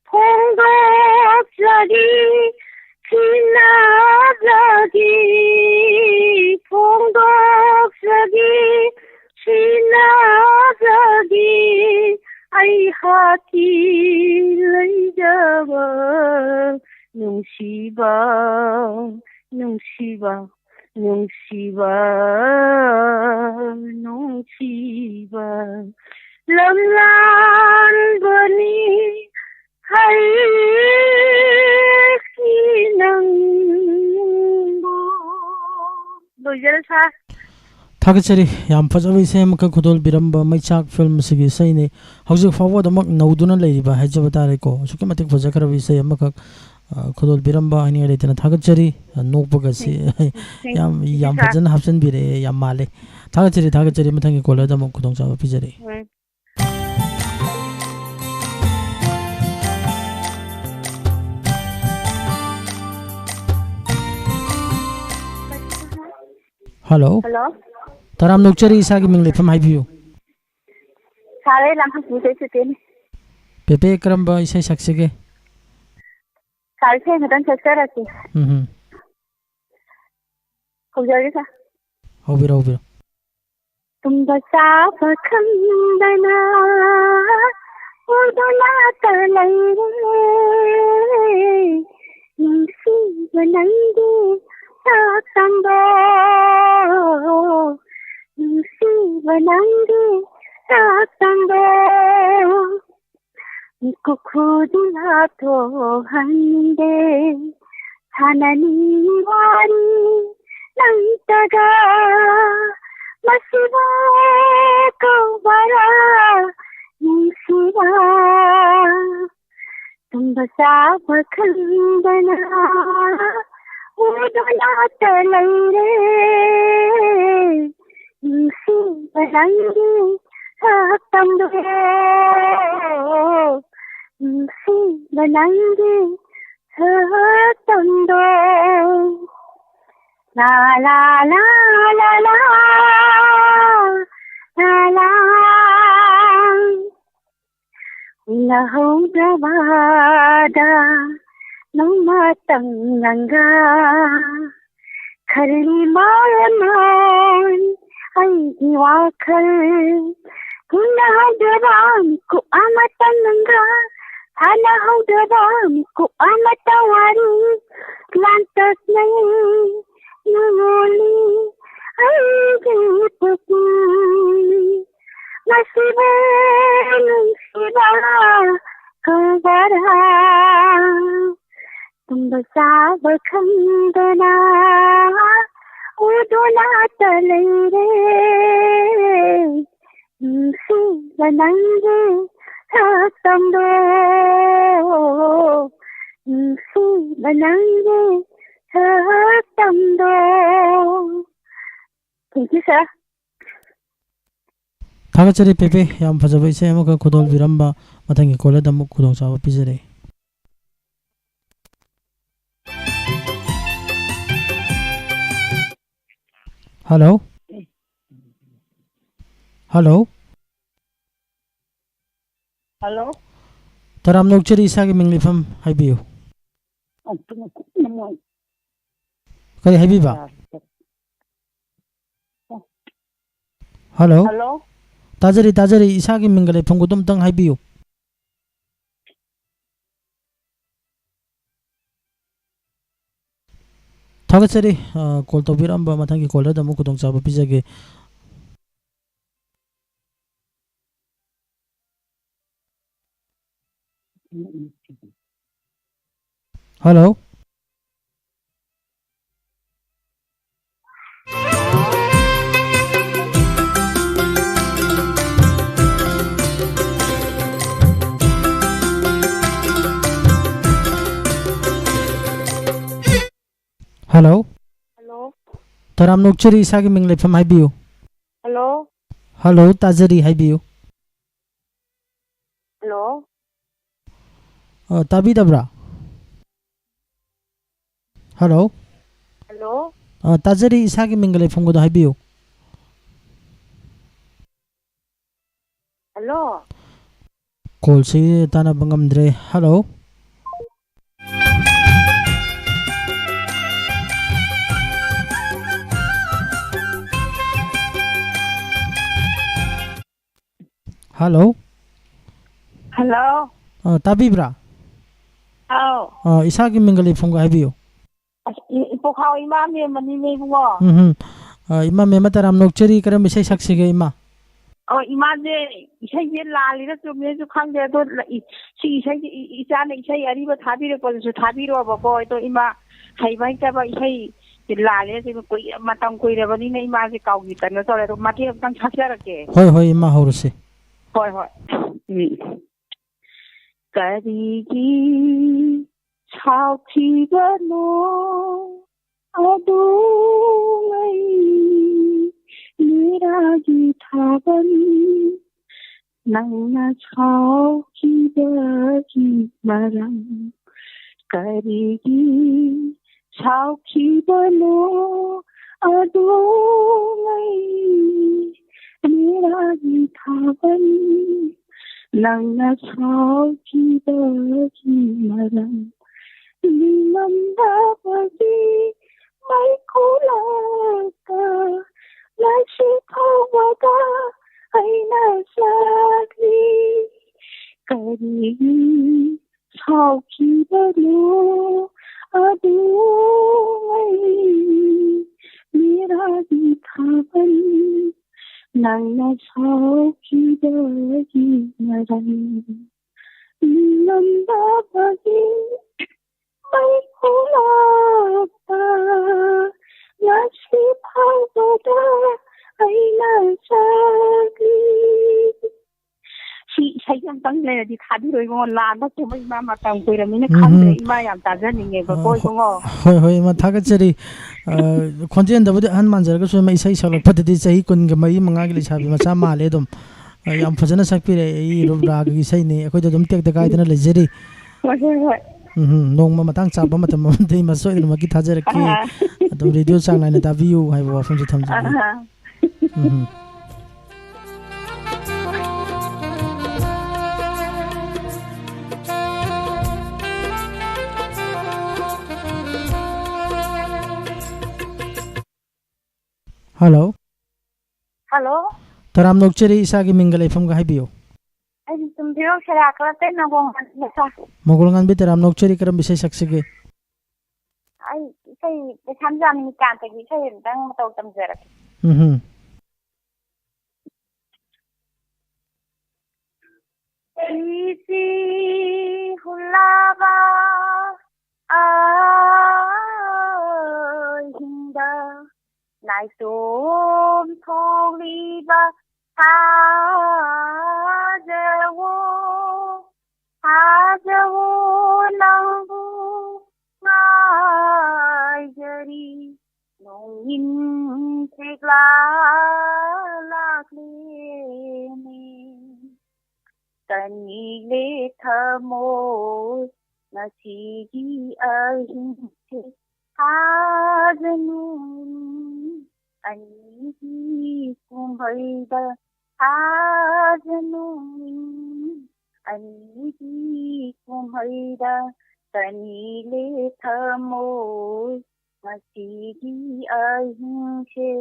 ꯐꯣꯡꯗꯣꯛꯆꯔꯤ, ꯁꯤꯟꯅꯖꯒꯦ, ꯐꯣꯡꯗꯣꯛꯆꯒꯦ, ꯁꯤꯟꯅꯖꯒꯦ ꯑꯩꯍꯥꯛꯀꯤ ꯂꯩꯖꯕ ꯅꯨꯡꯁꯤꯕ, ꯅꯨꯡꯁꯤꯕ, ꯅꯨꯡꯁꯤꯕ, ꯅꯨꯡꯁꯤꯕ ꯂꯝꯂꯥꯟꯕꯅꯤ ꯍꯥꯏꯈꯤ ꯅꯪꯕꯨ꯫ ꯂꯣꯏꯖꯔꯦ ꯁꯥꯔ꯫ ꯊꯥꯒꯠꯆꯔꯤ꯫ ꯌꯥꯝ ꯐꯖꯕ ꯏꯁꯩ ꯑꯃꯈꯛ ꯈꯨꯗꯣꯜꯕꯤꯔꯝꯕ ꯃꯩꯆꯥꯛ ꯐꯤꯂꯝ ꯑꯁꯤꯒꯤ ꯏꯁꯩꯅꯤ꯫ ꯍꯧꯖꯤꯛ ꯐꯥꯎꯕ ꯑꯗꯨꯃꯛ ꯅꯧꯗꯨꯅ ꯂꯩꯔꯤꯕ ꯍꯥꯏꯖꯕ ꯇꯥꯔꯦꯀꯣ꯫ ꯑꯁꯨꯛꯀꯤ ꯃꯇꯤꯛ ꯐꯖꯈ꯭ꯔꯕ ꯏꯁꯩ ꯑꯃꯈꯛ, ꯑ, ꯈꯨꯗꯣꯜꯕꯤꯔꯝꯕ ꯍꯥꯏꯅꯤꯡꯉꯥꯏ ꯂꯩꯇꯅ ꯊꯥꯒꯠꯆꯔꯤ꯫ ꯑ, ꯅꯣꯛꯄꯒꯁꯤ ꯌꯥꯝ, ꯌꯥꯝ ꯐꯖꯅ ꯍꯥꯞꯆꯤꯟꯕꯤꯔꯛꯑꯦ, ꯌꯥꯝ ꯃꯥꯜꯂꯦ꯫ ꯊꯥꯒꯠꯆꯔꯤ, ꯊꯥꯒꯠꯆꯔꯤ꯫ ꯃꯊꯪꯒꯤ ꯀꯣꯂꯔꯗ ꯑꯃꯨꯛ ꯈꯨꯗꯣꯡꯆꯥꯕ ꯄꯤꯖꯔꯛꯏ꯫ ꯎꯝ꯫ ꯍꯜꯂꯣ꯫ ꯍꯜꯂꯣ꯫ ꯇꯔꯥꯝꯅ ꯑꯣꯛꯆꯔꯤ, ꯏꯁꯥꯒꯤ ꯃꯤꯡ ꯂꯩꯐꯝ ꯍꯥꯏꯕꯤꯌꯨ꯫ ꯁꯥꯔ, ꯑꯩ ꯂꯥꯡꯈꯩ ꯁꯤꯡꯖꯩ ꯁꯨꯇꯦꯅꯤ꯫ ꯄꯦꯄꯦ, ꯀꯔꯝꯕ ꯏꯁꯩ ꯁꯛꯁꯤꯒꯦ? ꯁꯥꯔ, ꯏꯁꯩ ꯑꯃꯇꯪ ꯁꯛꯆꯔꯛꯀꯦ꯫ ꯎꯝ ꯍꯝ꯫ ꯍꯧꯖꯔꯒꯦ ꯁꯥꯔ꯫ ꯍꯧꯕꯤꯔꯣ, ꯍꯧꯕꯤꯔꯣ꯫ ꯇꯨꯝꯕ ꯆꯥꯕ ꯈꯪꯗꯅ ꯎꯗꯨꯅꯇ ꯂꯩꯔꯦ꯫ ꯅꯨꯡꯁꯤꯕ ꯅꯪꯒꯤ ꯁꯛꯇꯝꯗꯣ, ꯅꯨꯡꯁꯤꯕ ꯅꯪꯒꯤ ꯁꯛꯇꯝꯗꯣ꯫ ꯀꯨꯈꯨꯗꯨꯅ ꯊꯣꯛꯍꯟꯗꯦ꯫ ꯁꯥꯟꯅꯅꯤꯡꯉꯤ ꯋꯥꯔꯤ ꯅꯪꯇꯒ, ꯃꯁꯤꯕꯨ ꯀꯧꯕꯔꯥ ꯅꯨꯡꯁꯤꯕ? ꯇꯨꯝꯕ ꯆꯥꯕ ꯈꯪꯗꯅ ꯎꯗꯨꯅꯇ ꯂꯩꯔꯦ꯫ ꯅꯨꯡꯁꯤꯕ ꯅꯪꯒꯤ ꯁꯛꯇꯝꯗꯣ, ꯅꯨꯡꯁꯤꯕ ꯅꯪꯒꯤ ꯁꯛꯇꯝꯗꯣ꯫ ꯂꯥ, ꯂꯥ, ꯂꯥ, ꯂꯥ, ꯂꯥ, ꯂꯥ, ꯂꯥ꯫ ꯎꯅꯍꯧꯗꯕꯗ ꯅꯣꯡꯃꯇꯪ ꯅꯪꯒ ꯈꯜꯂꯤ ꯃꯔꯝ ꯑꯩꯒꯤ ꯋꯥꯈꯜ꯫ ꯎꯅꯍꯧꯗꯕ ꯃꯤꯀꯨꯞ ꯑꯃꯇꯪ ꯅꯪꯒ, ꯁꯥꯟꯅꯍꯧꯗꯕ ꯃꯤꯀꯨꯞ ꯑꯃꯇ ꯋꯥꯔꯤ ꯂꯥꯡꯇꯛꯅꯩ ꯅꯉꯣꯟꯅꯤ ꯑꯩꯒꯤ ꯄꯨꯛꯅꯤꯡ꯫ ꯃꯁꯤꯕꯨ ꯅꯨꯡꯁꯤꯕ ꯀꯧꯕꯔꯥ? ꯇꯨꯝꯕ ꯆꯥꯕ ꯈꯪꯗꯅ ꯎꯗꯨꯅꯇ ꯂꯩꯔꯦ, ꯅꯨꯡꯁꯤꯕ ꯅꯪꯒꯤ ꯁꯛꯇꯝꯗꯣ, ꯅꯨꯡꯁꯤꯕ ꯅꯪꯒꯤ ꯁꯛꯇꯝꯗꯣ꯫ Thank you, sir. ꯊꯥꯒꯠꯆꯔꯤ ꯄꯦꯄꯦ, ꯌꯥꯝ ꯐꯖꯕ ꯏꯁꯩ ꯑꯃꯈꯛ ꯈꯨꯗꯣꯜꯕꯤꯔꯝꯕ꯫ ꯃꯊꯪꯒꯤ ꯀꯣꯜꯗ ꯑꯃꯨꯛ ꯈꯨꯗꯣꯡꯆꯥꯕ ꯄꯤꯖꯔꯤ꯫ ꯍꯜꯂꯣ꯫ ꯍꯜꯂꯣ꯫ ꯍꯜꯂꯣ꯫ ꯇꯔꯥꯝꯅ ꯑꯣꯛꯆꯔꯤ, ꯏꯁꯥꯒꯤ ꯃꯤꯡ ꯂꯩꯐꯝ ꯍꯥꯏꯕꯤꯌꯨ꯫ ꯑꯗꯨꯅ ꯀꯨꯞꯅ ꯃꯣꯏ ꯀꯔꯤ ꯍꯥꯏꯕꯤꯕ? ꯍꯜꯂꯣ꯫ ꯍꯜꯂꯣ꯫ ꯇꯥꯖꯔꯤ, ꯇꯥꯖꯔꯤ, ꯏꯁꯥꯒꯤ ꯃꯤꯡꯒ ꯂꯩꯐꯝꯒꯗꯣ ꯑꯝꯇꯪ ꯍꯥꯏꯕꯤꯌꯨ꯫ ꯊꯥꯒꯠꯆꯔꯤ, ꯑ, ꯀꯣꯜ ꯇꯧꯕꯤꯔꯛꯑꯝꯕ꯫ ꯃꯊꯪꯒꯤ ꯀꯣꯜꯗ ꯑꯃꯨꯛ ꯈꯨꯗꯣꯡꯆꯥꯕ ꯄꯤꯖꯒꯦ꯫ ꯍꯜꯂꯣ꯫ ꯍꯜꯂꯣ꯫ ꯍꯜꯂꯣ꯫ ꯇꯔꯥꯝꯅ ꯑꯣꯛꯆꯔꯤ, ꯏꯁꯥꯒꯤ ꯃꯤꯡ ꯂꯩꯐꯝ ꯍꯥꯏꯕꯤꯌꯨ꯫ ꯍꯜꯂꯣ꯫ ꯍꯜꯂꯣ, ꯇꯥꯖꯔꯤ, ꯍꯥꯏꯕꯤꯌꯨ꯫ ꯍꯜꯂꯣ꯫ ꯑ, ꯇꯥꯕꯤꯗꯕ꯭ꯔꯥ? ꯍꯜꯂꯣ꯫ ꯍꯜꯂꯣ꯫ ꯑ, ꯇꯥꯖꯔꯤ, ꯏꯁꯥꯒꯤ ꯃꯤꯡꯒ ꯂꯩꯐꯝꯒꯗꯣ ꯍꯥꯏꯕꯤꯌꯨ꯫ ꯍꯜꯂꯣ꯫ ꯀꯣꯜꯁꯤ ꯇꯥꯟꯅꯕ ꯉꯝꯗ꯭ꯔꯦ꯫ ꯍꯜꯂꯣ꯫ ꯍꯜꯂꯣ꯫ ꯍꯜꯂꯣ꯫ ꯑ, ꯇꯥꯕꯤꯕ꯭ꯔꯥ? ꯑꯥꯎ꯫ ꯑ, ꯏꯁꯥꯒꯤ ꯃꯤꯡꯒ ꯂꯩꯐꯝꯒ ꯍꯥꯏꯕꯤꯌꯨ꯫ ꯑꯁ, ꯏ-, ꯏꯄꯣꯛꯈꯥꯎ ꯏꯃꯥ ꯃꯦꯝꯕꯅꯤꯅꯦ, ꯏꯕꯨꯡꯉꯣ꯫ ꯎꯝ, ꯎꯝ꯫ ꯑ, ꯏꯃꯥ ꯃꯦꯝꯃ, ꯇꯔꯥꯝꯅ ꯑꯣꯛꯆꯔꯤ, ꯀꯔꯝꯕ ꯏꯁꯩ ꯁꯛꯁꯤꯒꯦ, ꯏꯃꯥ? ꯑꯣ, ꯏꯃꯥꯁꯦ ꯏꯁꯩꯁꯦ ꯂꯥꯜꯂꯤꯔ ꯆꯨꯝꯃꯤꯔꯁꯨ ꯈꯪꯗꯦ, ꯑꯗꯣ ꯂ-, ꯏ-, ꯁꯤ ꯏꯁꯩꯁꯦ ꯏ-, ꯏꯆꯥꯅ ꯏꯁꯩ ꯑꯔꯤꯕ ꯊꯥꯕꯤꯔꯛꯄꯗꯨꯁꯨ ꯊꯥꯕꯤꯔꯛꯑꯣꯕꯀꯣ꯫ ꯑꯗꯣ ꯏꯃꯥ, ꯍꯩꯕ ꯍꯩꯇꯕ ꯏꯁꯩ ꯁꯤ ꯂꯥꯜꯂꯦ, ꯁꯤ ꯀꯨꯏ-, ꯃꯇꯝ ꯀꯨꯏꯔꯕꯅꯤꯅ ꯏꯃꯥꯁꯦ ꯀꯥꯎꯈꯤꯗꯅ ꯇꯧꯔꯦ꯫ ꯑꯗꯣ ꯃꯇꯦꯛ ꯑꯝꯇꯪ ꯁꯛꯆꯔꯛꯀꯦ꯫ ꯍꯣꯏ, ꯍꯣꯏ, ꯏꯃꯥ, ꯍꯧꯔꯁꯤ꯫ ꯍꯣꯏ, ꯍꯣꯏ꯫ ꯎꯝ꯫ ꯀꯔꯤꯒꯤ ꯁꯥꯎꯈꯤꯕꯅꯣ ꯑꯗꯨꯉꯩ ꯅꯨꯔꯥꯒꯤ ꯊꯥꯕꯜ, ꯅꯪꯅ ꯁꯥꯎꯈꯤꯕꯒꯤ ꯃꯔꯝ ꯀꯔꯤꯒꯤ ꯁꯥꯎꯈꯤꯕꯅꯣ ꯑꯗꯨꯉꯩ ꯅꯨꯔꯥꯒꯤ ꯊꯥꯕꯜ, ꯅꯪꯅ ꯁꯥꯎꯈꯤꯕꯒꯤ ꯃꯔꯝ ꯅꯤꯡꯉꯝꯗꯕꯒꯤ ꯃꯩꯈꯨ ꯂꯥꯛꯄ ꯉꯁꯤ ꯐꯥꯎꯕꯗ ꯑꯩꯅ ꯆꯥꯛꯂꯤ꯫ ꯀꯔꯤꯒꯤ ꯁꯥꯎꯈꯤꯕꯅꯣ ꯑꯗꯨꯉꯩ ꯃꯤꯔꯥꯒꯤ ꯊꯥꯕꯜ, ꯅꯪꯅ ꯁꯥꯎꯈꯤꯕꯒꯤ ꯃꯔꯝ ꯅꯤꯡꯉꯝꯗꯕꯒꯤ ꯃꯩꯈꯨ ꯂꯥꯛꯄ ꯉꯁꯤ ꯐꯥꯎꯕꯗ ꯑꯩꯅ ꯆꯥꯛꯂꯤ꯫ ꯁꯤ ꯏꯁꯩ ꯑꯝꯇꯪ ꯂꯩꯔꯗꯤ ꯊꯥꯕꯤꯔꯣ ꯏꯕꯨꯡꯉꯣ꯫ ꯂꯥꯟꯕ ꯀꯨꯝꯍꯩ ꯏꯃꯥ ꯃꯇꯝ ꯀꯨꯏꯔꯃꯤꯅ ꯎꯝ꯫ ꯈꯪꯗ꯭ꯔꯦ꯫ ꯏꯃꯥ ꯌꯥꯝ ꯇꯥꯖꯅꯤꯡꯉꯦꯕꯀꯣ ꯑ, ꯏꯕꯨꯡꯉꯣ꯫ ꯍꯣꯏ, ꯍꯣꯏ, ꯏꯃꯥ, ꯊꯥꯒꯠꯆꯔꯤ꯫ ꯑ, ꯈꯣꯟꯖꯦꯜꯗꯕꯨꯗꯤ ꯑꯍꯟ ꯃꯥꯟꯖꯔꯒꯁꯨ ꯏꯃꯥ ꯏꯁꯩ ꯁꯛꯂꯛꯄꯗꯗꯤ ꯆꯍꯤ ꯀꯨꯟꯒ ꯃꯔꯤ ꯃꯉꯥꯒꯤ ꯂꯩꯁꯥꯕꯤ ꯃꯆꯥ ꯃꯥꯜꯂꯦ ꯑꯗꯨꯝ꯫ ꯑ, ꯌꯥꯝ ꯐꯖꯅ ꯁꯛꯄꯤꯔꯦ꯫ ꯑꯩ ꯔꯨꯞ ꯔꯥꯒꯒꯤ ꯏꯁꯩꯅꯤ꯫ ꯑꯩꯈꯣꯏꯗ ꯑꯗꯨꯝ ꯇꯦꯛꯇ ꯀꯥꯏꯗꯅ ꯂꯩꯖꯔꯤ꯫ ꯍꯣꯏ, ꯍꯣꯏ, ꯍꯣꯏ꯫ ꯎꯝ, ꯅꯣꯡꯃ ꯃꯇꯥꯡ ꯆꯥꯕ ꯃꯇꯝ ꯑꯃꯗ ꯏꯃꯥ ꯁꯣꯏꯗꯅꯃꯛꯀꯤ ꯊꯥꯖꯔꯛꯀꯦ꯫ ꯑꯥ꯫ ꯑꯗꯨꯝ ꯔꯦꯗꯤꯑꯣ ꯆꯥꯡ ꯅꯥꯏꯅ ꯇꯥꯕꯤꯌꯨ ꯍꯥꯏꯕ ꯋꯥꯐꯝꯁꯤ ꯊꯝꯖꯒꯦ꯫ ꯑꯥ꯫ ꯎꯝ꯫ ꯍꯜꯂꯣ꯫ ꯍꯜꯂꯣ꯫ ꯇꯔꯥꯝꯅ ꯑꯣꯛꯆꯔꯤ, ꯏꯁꯥꯒꯤ ꯃꯤꯡꯒ ꯂꯩꯐꯝꯒ ꯍꯥꯏꯕꯤꯌꯨ꯫ ꯑꯩ ꯁꯨꯝ ꯐꯤꯔꯣꯛ ꯁꯦꯔꯥ ꯈꯔ ꯇꯩꯅꯕ ꯍꯣꯠꯅꯕꯗ ꯁꯥ-, ꯃꯒꯨꯜ ꯉꯥꯟꯕꯤ, ꯇꯔꯥꯝꯅ ꯑꯣꯛꯆꯔꯤ, ꯀꯔꯝꯕ ꯏꯁꯩ ꯁꯛꯁꯤꯒꯦ? ꯑꯩ ꯏꯁꯩ ꯀꯩꯁꯥꯝ ꯖꯥꯃꯤꯅꯤꯀꯥꯟꯇꯒꯤ ꯏꯁꯩ ꯑꯝꯇꯪ ꯃꯇꯧ ꯇꯝꯖꯔꯛꯀꯦ꯫ ꯎꯝ ꯍꯨꯝ꯫ ꯏꯆꯦ ꯍꯨꯜꯂꯕ ꯑꯥ ꯅꯥꯏꯇꯣꯝ ꯊꯣꯛꯂꯤꯕ ꯊꯥꯖꯋꯣ, ꯊꯥꯖꯋꯣ ꯅꯪꯕꯨ ꯉꯥꯏꯖꯔꯤ꯫ ꯅꯣꯡꯏꯟ ꯆꯤꯛꯂꯥ ꯂꯥꯛꯂꯦꯅꯦ꯫ ꯇꯅꯤꯛꯂꯦ ꯊꯃꯣꯏ ꯉꯁꯤꯒꯤ ꯑꯍꯤꯡꯁꯦ꯫ ꯊꯥꯖꯅꯨ ꯑꯅꯤꯒꯤ ꯀꯨꯝꯍꯩꯗ, ꯊꯥꯖꯅꯨ ꯑꯅꯤꯒꯤ ꯀꯨꯝꯍꯩꯗ꯫ ꯇꯅꯤꯛꯂꯦ ꯊꯃꯣꯏ ꯉꯁꯤꯒꯤ ꯑꯍꯤꯡꯁꯦ꯫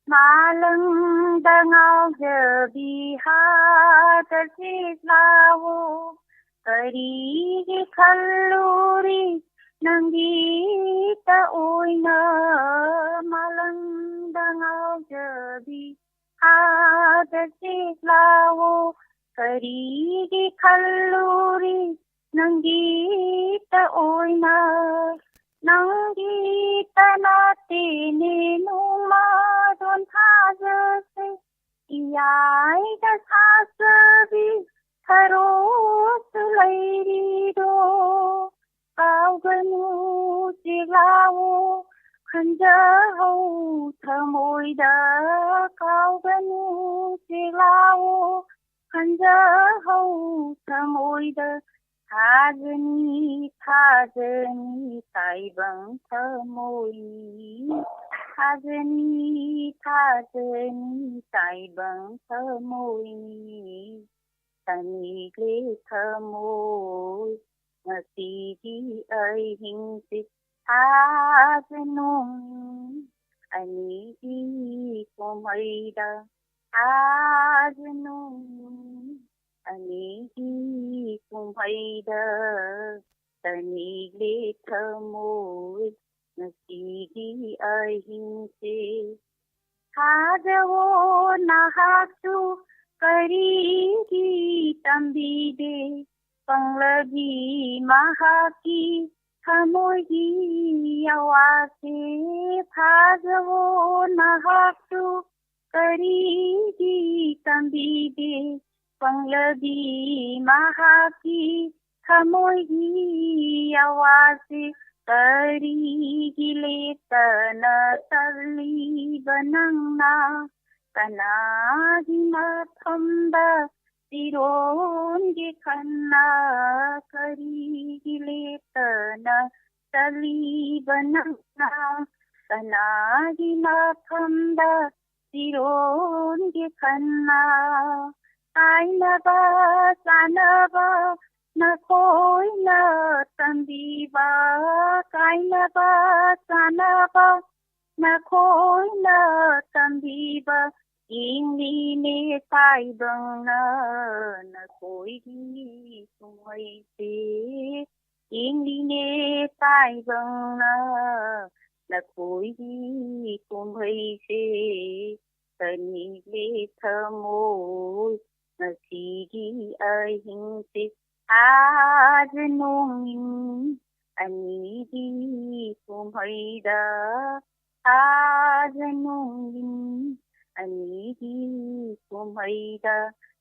ꯃꯥꯂꯪꯗ ꯉꯥꯎꯖꯕꯤ ꯍꯥꯗ ꯆꯦꯛꯂꯥꯋꯣ, ꯀꯔꯤꯒꯤ ꯈꯜꯂꯨꯔꯤ ꯅꯪꯒꯤꯇ ꯑꯣꯏꯅ? ꯃꯥꯂꯪꯗ ꯉꯥꯎꯖꯕꯤ ꯍꯥꯗ ꯆꯦꯛꯂꯥꯋꯣ, ꯀꯔꯤꯒꯤ ꯈꯜꯂꯨꯔꯤ ꯅꯪꯒꯤꯇ ꯑꯣꯏꯅ? ꯅꯪꯒꯤꯇ ꯅꯠꯇꯦꯅꯦ ꯅꯣꯡꯃꯗꯣꯟ ꯊꯥꯖꯁꯦ, ꯏꯌꯥꯏꯗ ꯁꯥꯖꯕꯤ ꯊꯔꯣꯁꯨ ꯂꯩꯔꯤꯗꯣ꯫ ꯀꯥꯎꯒꯅꯨ ꯆꯦꯛꯂꯥꯋꯣ ꯈꯟꯖꯍꯧ ꯊꯃꯣꯏꯗ, ꯀꯥꯎꯒꯅꯨ ꯆꯦꯛꯂꯥꯋꯣ ꯈꯟꯖꯍꯧ ꯊꯃꯣꯏꯗ꯫ ꯊꯥꯖꯅꯤ, ꯊꯥꯖꯅꯤ ꯇꯥꯏꯕꯪ ꯊꯃꯣꯏꯅꯤ, ꯊꯥꯖꯅꯤ, ꯊꯥꯖꯅꯤ ꯇꯥꯏꯕꯪ ꯊꯃꯣꯏꯅꯤ꯫ ꯇꯅꯤꯛꯂꯦ ꯊꯃꯣꯏ ꯉꯁꯤꯒꯤ ꯑꯍꯤꯡꯁꯦ꯫ ꯊꯥꯖꯅꯨ ꯑꯅꯤꯒꯤ ꯀꯨꯝꯍꯩꯗ, ꯊꯥꯖꯅꯨ ꯑꯅꯤꯒꯤ ꯀꯨꯝꯍꯩꯗ꯫ ꯇꯅꯤꯛꯂꯦ ꯊꯃꯣꯏ ꯉꯁꯤꯒꯤ ꯑꯍꯤꯡꯁꯦ꯫ ꯊꯥꯖꯋꯣ ꯅꯍꯥꯛꯁꯨ ꯀꯔꯤꯒꯤ ꯇꯝꯕꯤꯗꯦ? ꯄꯪꯂꯕꯤ ꯃꯍꯥꯛꯀꯤ ꯊꯃꯣꯏꯒꯤ ꯑꯋꯥꯁꯦ ꯊꯥꯖꯋꯣ ꯅꯍꯥꯛꯁꯨ, ꯀꯔꯤꯒꯤ ꯇꯝꯕꯤꯗꯦ ꯄꯪꯂꯕꯤ ꯃꯍꯥꯛꯀꯤ ꯊꯃꯣꯏꯒꯤ ꯑꯋꯥꯁꯦ? ꯀꯔꯤꯒꯤ ꯂꯦꯞꯇꯅ ꯆꯠꯂꯤꯕ ꯅꯪꯅ? ꯀꯅꯥꯒꯤ ꯃꯐꯝꯗ ꯐꯤꯔꯣꯟꯒꯤ ꯈꯟꯅ? ꯀꯔꯤꯒꯤ ꯂꯦꯞꯇꯅ ꯆꯠꯂꯤꯕ ꯅꯪꯅ? ꯀꯅꯥꯒꯤ ꯃꯐꯝꯗ ꯐꯤꯔꯣꯟꯒꯤ ꯈꯟꯅ? ꯀꯥꯏꯅꯕ ꯆꯥꯅꯕ ꯅꯈꯣꯏꯅ ꯇꯝꯕꯤꯕ, ꯀꯥꯏꯅꯕ ꯆꯥꯅꯕ ꯅꯈꯣꯏꯅ ꯇꯝꯕꯤꯕ, ꯌꯦꯡꯂꯤꯅꯦ ꯇꯥꯏꯕꯪꯅ ꯅꯈꯣꯏꯒꯤ ꯀꯨꯝꯍꯩꯁꯦ꯫ ꯌꯦꯡꯂꯤꯅꯦ ꯇꯥꯏꯕꯪꯅ ꯅꯈꯣꯏꯒꯤ ꯀꯨꯝꯍꯩꯁꯦ꯫ ꯇꯅꯤꯂꯦ ꯊꯃꯣꯏ ꯉꯁꯤꯒꯤ ꯑꯍꯤꯡꯁꯦ꯫ ꯊꯥꯖ ꯅꯣꯡꯏꯟ ꯑꯅꯤꯒꯤ ꯀꯨꯝꯍꯩꯗ, ꯊꯥꯖ ꯅꯣꯡꯏꯟ ꯑꯅꯤꯒꯤ ꯀꯨꯝꯍꯩꯗ,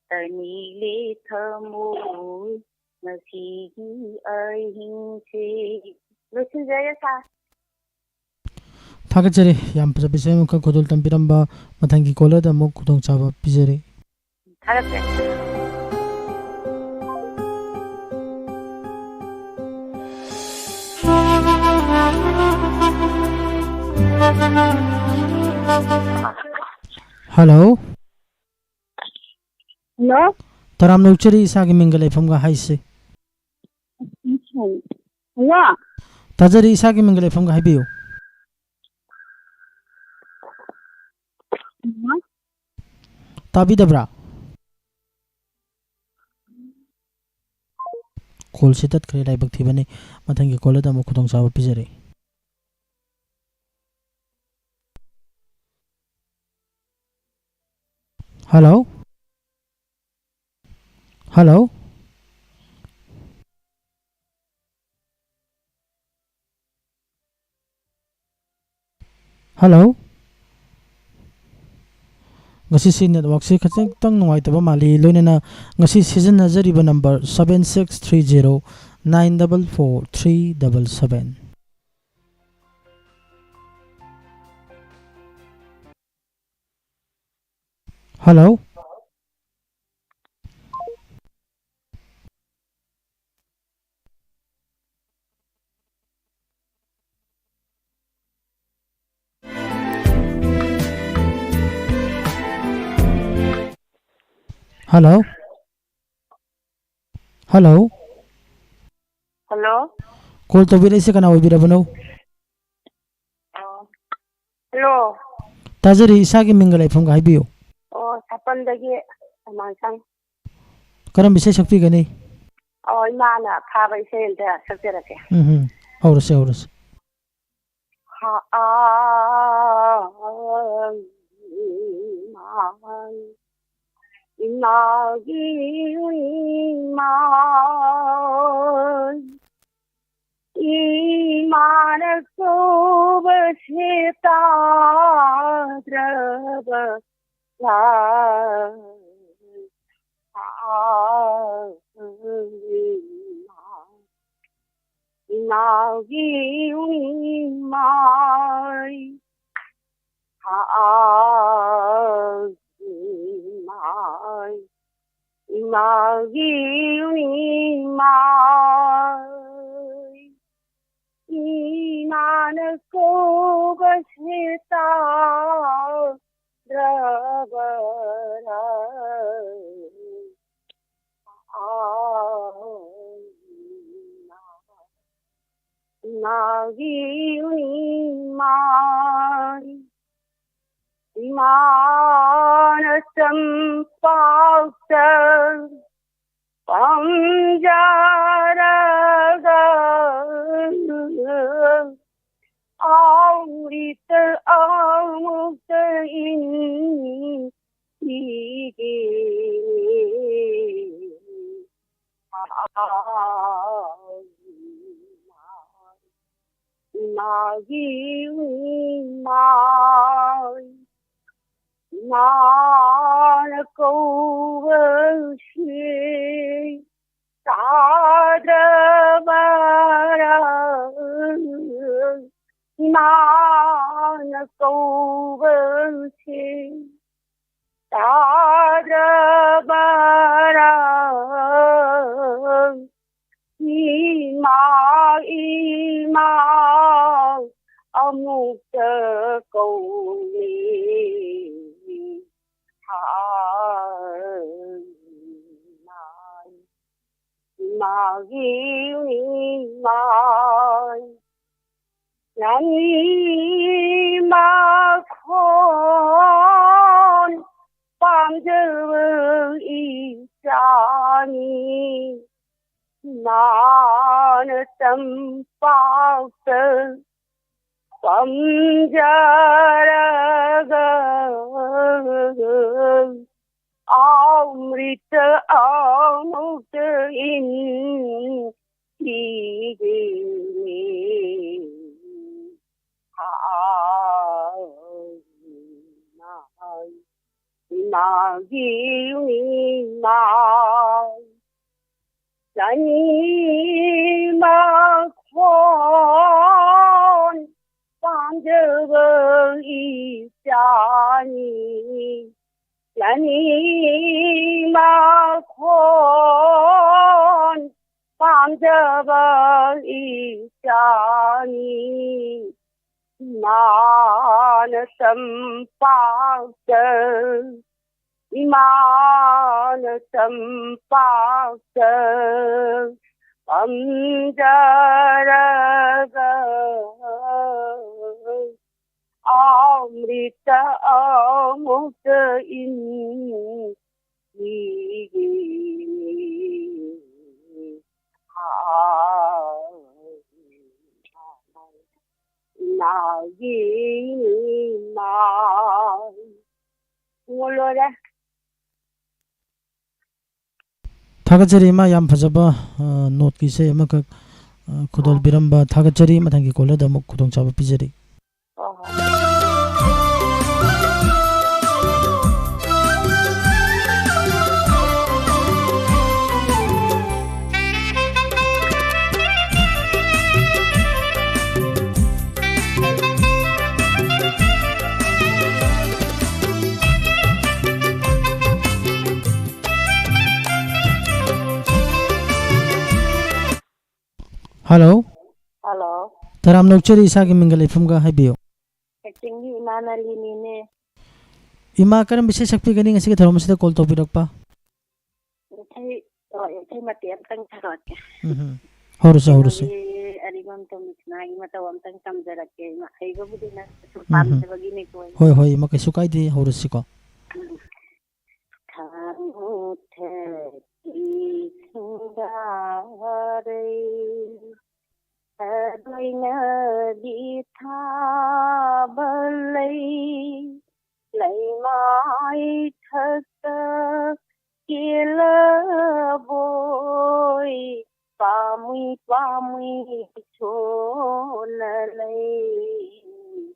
ꯇꯅꯤꯂꯦ ꯊꯃꯣꯏ ꯉꯁꯤꯒꯤ ꯑꯍꯤꯡꯁꯦ꯫ ꯂꯣꯏꯁꯤꯟꯖꯔꯦ ꯁꯥꯔ꯫ ꯊꯥꯒꯠꯆꯔꯤ꯫ ꯌꯥꯝ ꯐꯖꯕ ꯏꯁꯩ ꯑꯃꯈꯛ ꯈꯨꯗꯣꯜ ꯇꯝꯕꯤꯔꯝꯕ꯫ ꯃꯊꯪꯒꯤ ꯀꯣꯂꯔꯗ ꯑꯃꯨꯛ ꯈꯨꯗꯣꯡꯆꯥꯕ ꯄꯤꯖꯔꯤ꯫ ꯊꯥꯒꯠꯆꯔꯤ꯫ ꯍꯜꯂꯣ꯫ ꯍꯜꯂꯣ꯫ ꯇꯔꯥꯝꯅ ꯑꯣꯛꯆꯔꯤ, ꯏꯁꯥꯒꯤ ꯃꯤꯡꯒ ꯂꯩꯐꯝꯒ ꯍꯥꯏꯁꯤ꯫ ꯍꯜꯂꯣ꯫ ꯇꯥꯖꯔꯤ, ꯏꯁꯥꯒꯤ ꯃꯤꯡꯒ ꯂꯩꯐꯝꯒ ꯍꯥꯏꯕꯤꯌꯨ꯫ ꯍꯜꯂꯣ꯫ ꯇꯥꯕꯤꯗꯕ꯭ꯔꯥ? ꯀꯣꯜꯁꯤ ꯇꯠꯈ꯭ꯔꯦ, ꯂꯥꯏꯕꯛ ꯊꯤꯕꯅꯤ꯫ ꯃꯊꯪꯒꯤ ꯀꯣꯜ ꯑꯗꯨꯗ ꯑꯃꯨꯛ ꯈꯨꯗꯣꯡꯆꯥꯕ ꯄꯤꯖꯔꯤ꯫ ꯍꯜꯂꯣ? ꯍꯜꯂꯣ? ꯍꯜꯂꯣ꯫ ꯉꯁꯤꯁꯤ ꯅꯦꯠꯋꯥꯛꯁꯤ ꯈꯤꯇꯪ ꯅꯨꯡꯉꯥꯏꯇꯕ ꯃꯥꯜꯂꯤ꯫ ꯂꯣꯏꯅꯅ ꯉꯁꯤ ꯁꯤꯖꯤꯟꯅꯖꯔꯤꯕ number seven six three zero nine double four three double seven꯫ Hello. Hello. Hello. Hello. Call ꯇꯧꯕꯤꯔꯛꯏꯁꯦ ꯀꯅꯥ ꯑꯣꯏꯕꯤꯔꯕꯅꯣ? ꯑꯣ꯫ ꯍꯜꯂꯣ꯫ ꯇꯥꯖꯔꯤ, ꯏꯁꯥꯒꯤ ꯃꯤꯡꯒ ꯂꯩꯐꯝꯒ ꯍꯥꯏꯕꯤꯌꯨ꯫ ꯑꯣ, ꯁꯥꯄꯝꯗꯒꯤ ꯁꯃꯥꯟꯁꯪ꯫ ꯀꯔꯝꯕ ꯏꯁꯩ ꯁꯛꯄꯤꯒꯅꯤ? ꯑꯣ, ꯏꯃꯥꯅ ꯐꯥꯕ ꯏꯁꯩ ꯑꯝꯇ ꯁꯛꯆꯔꯛꯀꯦ꯫ ꯎꯝ, ꯎꯝ꯫ ꯍꯧꯔꯁꯤ, ꯍꯧꯔꯁꯤ꯫ ꯍꯥ, ꯑꯥ, ꯏꯃꯥ, ꯏꯃꯥꯒꯤ ꯏꯃꯥ, ꯏꯃꯥꯅ ꯀꯧꯕꯁꯦ ꯇꯥꯗ꯭ꯔꯕ ꯂꯥꯏ꯫ ꯏꯃꯥꯒꯤ ꯏꯃꯥꯏ, ꯏꯃꯥꯏ, ꯏꯃꯥꯒꯤ ꯏꯃꯥꯏ, ꯏꯃꯥꯅ ꯀꯧꯕꯁꯦ ꯇꯥꯗ꯭ꯔꯕꯔꯥ? ꯏꯃꯥꯒꯤ ꯏꯃꯥꯏ, ꯏꯃꯥꯅ ꯆꯝꯄꯥꯛꯇ ꯄꯥꯝꯖꯔꯒ ꯑꯥꯎꯔꯤꯇ ꯑꯃꯨꯛꯇ ꯏꯟꯕꯤꯒꯦ꯫ ꯏꯃꯥ, ꯏꯃꯥ, ꯃꯥꯏ ꯏꯃꯥꯅ ꯀꯧꯕꯁꯦ ꯇꯥꯗ꯭ꯔꯕꯔꯥ? ꯏꯃꯥꯅ ꯀꯧꯕꯁꯦ ꯇꯥꯗ꯭ꯔꯕꯔꯥ? ꯏꯃꯥ, ꯏꯃꯥ, ꯑꯃꯨꯛꯇ ꯀꯧꯅꯤꯡꯉꯤ꯫ ꯍꯥꯏ, ꯏꯃꯥꯒꯤ ꯏꯃꯥ꯫ ꯅꯪꯒꯤ ꯃꯈꯣꯟ ꯄꯥꯝꯖꯕ ꯏꯆꯥꯅꯤ꯫ ꯏꯃꯥꯅ ꯇꯝꯄꯥꯛꯇ ꯄꯝꯖꯔꯒ ꯑꯃ꯭ꯔꯤꯇ ꯑꯃꯨꯛꯇ ꯏꯟꯈꯤꯒꯅꯤ꯫ ꯍꯥꯏ, ꯏꯃꯥꯒꯤ ꯏꯃꯥ꯫ ꯅꯪꯒꯤ ꯃꯈꯣꯟ ꯄꯥꯝꯖꯕ ꯏꯆꯥꯅꯤ꯫ ꯅꯪꯒꯤ ꯃꯈꯣꯟ ꯄꯥꯝꯖꯕ ꯏꯆꯥꯅꯤ꯫ ꯏꯃꯥꯅ ꯇꯝꯄꯥꯛꯇ, ꯏꯃꯥꯅ ꯇꯝꯄꯥꯛꯇ ꯄꯝꯖꯔꯒ ꯑꯃ꯭ꯔꯤꯇ ꯑꯃꯨꯛꯇ ꯏꯟꯈꯤꯒꯅꯤ꯫ ꯍꯥꯏ, ꯏꯃꯥꯒꯤ ꯏꯃꯥ꯫ ꯂꯣꯏꯔꯦ꯫ ꯊꯥꯒꯠꯆꯔꯤ ꯏꯃꯥ, ꯌꯥꯝ ꯐꯖꯕ, ꯑ, ꯅꯣꯠꯀꯤ ꯏꯁꯩ ꯑꯃꯈꯛ ꯑ, ꯈꯨꯗꯣꯜꯕꯤꯔꯝꯕ ꯊꯥꯒꯠꯆꯔꯤ꯫ ꯃꯊꯪꯒꯤ ꯀꯣꯂꯔꯗ ꯑꯃꯨꯛ ꯈꯨꯗꯣꯡꯆꯥꯕ ꯄꯤꯖꯔꯤ꯫ ꯍꯣꯏ, ꯍꯣꯏ꯫ ꯍꯜꯂꯣ꯫ ꯍꯜꯂꯣ꯫ ꯇꯔꯥꯝꯅ ꯑꯣꯛꯆꯔꯤ, ꯏꯁꯥꯒꯤ ꯃꯤꯡꯒ ꯂꯩꯐꯝꯒ ꯍꯥꯏꯕꯤꯌꯨ꯫ ꯀꯛꯆꯤꯡꯒꯤ ꯏꯃꯥ ꯅꯂꯤꯅꯤꯅꯦ꯫ ꯏꯃꯥ, ꯀꯔꯝꯕ ꯏꯁꯩ ꯁꯛꯄꯤꯒꯅꯤ ꯉꯁꯤꯒꯤ ꯊꯧꯔꯝ ꯑꯁꯤꯗ ꯀꯣꯜ ꯇꯧꯕꯤꯔꯛꯄ? ꯏꯁꯩ, ꯑꯣ, ꯏꯁꯩ ꯃꯇꯦꯛ ꯑꯝꯇꯪ ꯁꯛꯂꯛꯀꯦ꯫ ꯎꯝ ꯍꯝ꯫ ꯍꯧꯔꯁꯤ, ꯍꯧꯔꯁꯤ꯫ ꯀꯩꯅꯣꯒꯤ ꯑꯔꯤꯕꯝ ꯇꯣꯃꯤꯁꯅꯥꯒꯤ ꯃꯇꯧ ꯑꯝꯇꯪ ꯇꯝꯖꯔꯛꯀꯦ, ꯏꯃꯥ꯫ ꯍꯩꯕꯕꯨꯗꯤ ꯅꯠꯇꯦ, ꯁꯨꯝ ꯎꯝ ꯍꯝ꯫ ꯄꯥꯝꯖꯕꯒꯤꯅꯤꯀꯣ ꯑꯩꯅ꯫ ꯍꯣꯏ, ꯍꯣꯏ, ꯏꯃꯥ, ꯀꯩꯁꯨ ꯀꯥꯏꯗꯦ, ꯍꯧꯔꯁꯤꯀꯣ꯫ ꯎꯝ꯫ ꯈꯥꯡꯉꯨ ꯊꯕꯤ ꯁꯤꯡꯒꯥꯔꯩ, ꯊꯔꯣꯏꯅꯗꯤ ꯊꯥꯕ ꯂꯩ, ꯂꯩꯃꯥꯏ ꯊꯛꯇ ꯀꯦꯜꯂꯕꯣꯏ, ꯄꯥꯝꯃꯨꯏ ꯄꯥꯝꯃꯨꯏ ꯁꯣꯟꯅ ꯂꯩ꯫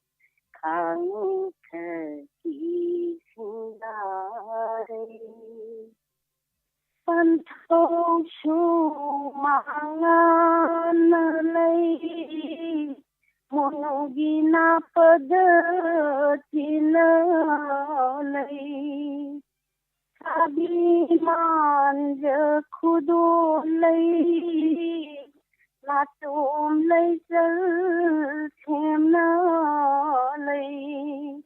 ꯈꯥꯡꯉꯨ ꯊꯕꯤ ꯁꯤꯡꯒꯥꯔꯩ, ꯄꯟꯊꯧꯁꯨ ꯃꯉꯥꯅ ꯂꯩ, ꯃꯣꯅꯨꯒꯤ ꯅꯥꯄꯗ ꯆꯤꯅ ꯂꯩ꯫ ꯁꯥꯕꯤ ꯃꯥꯟꯖ ꯈꯨꯗꯣꯜ ꯂꯩ, ꯅꯥꯆꯣꯝ ꯂꯩꯆꯜ ꯁꯦꯝꯅ ꯂꯩ꯫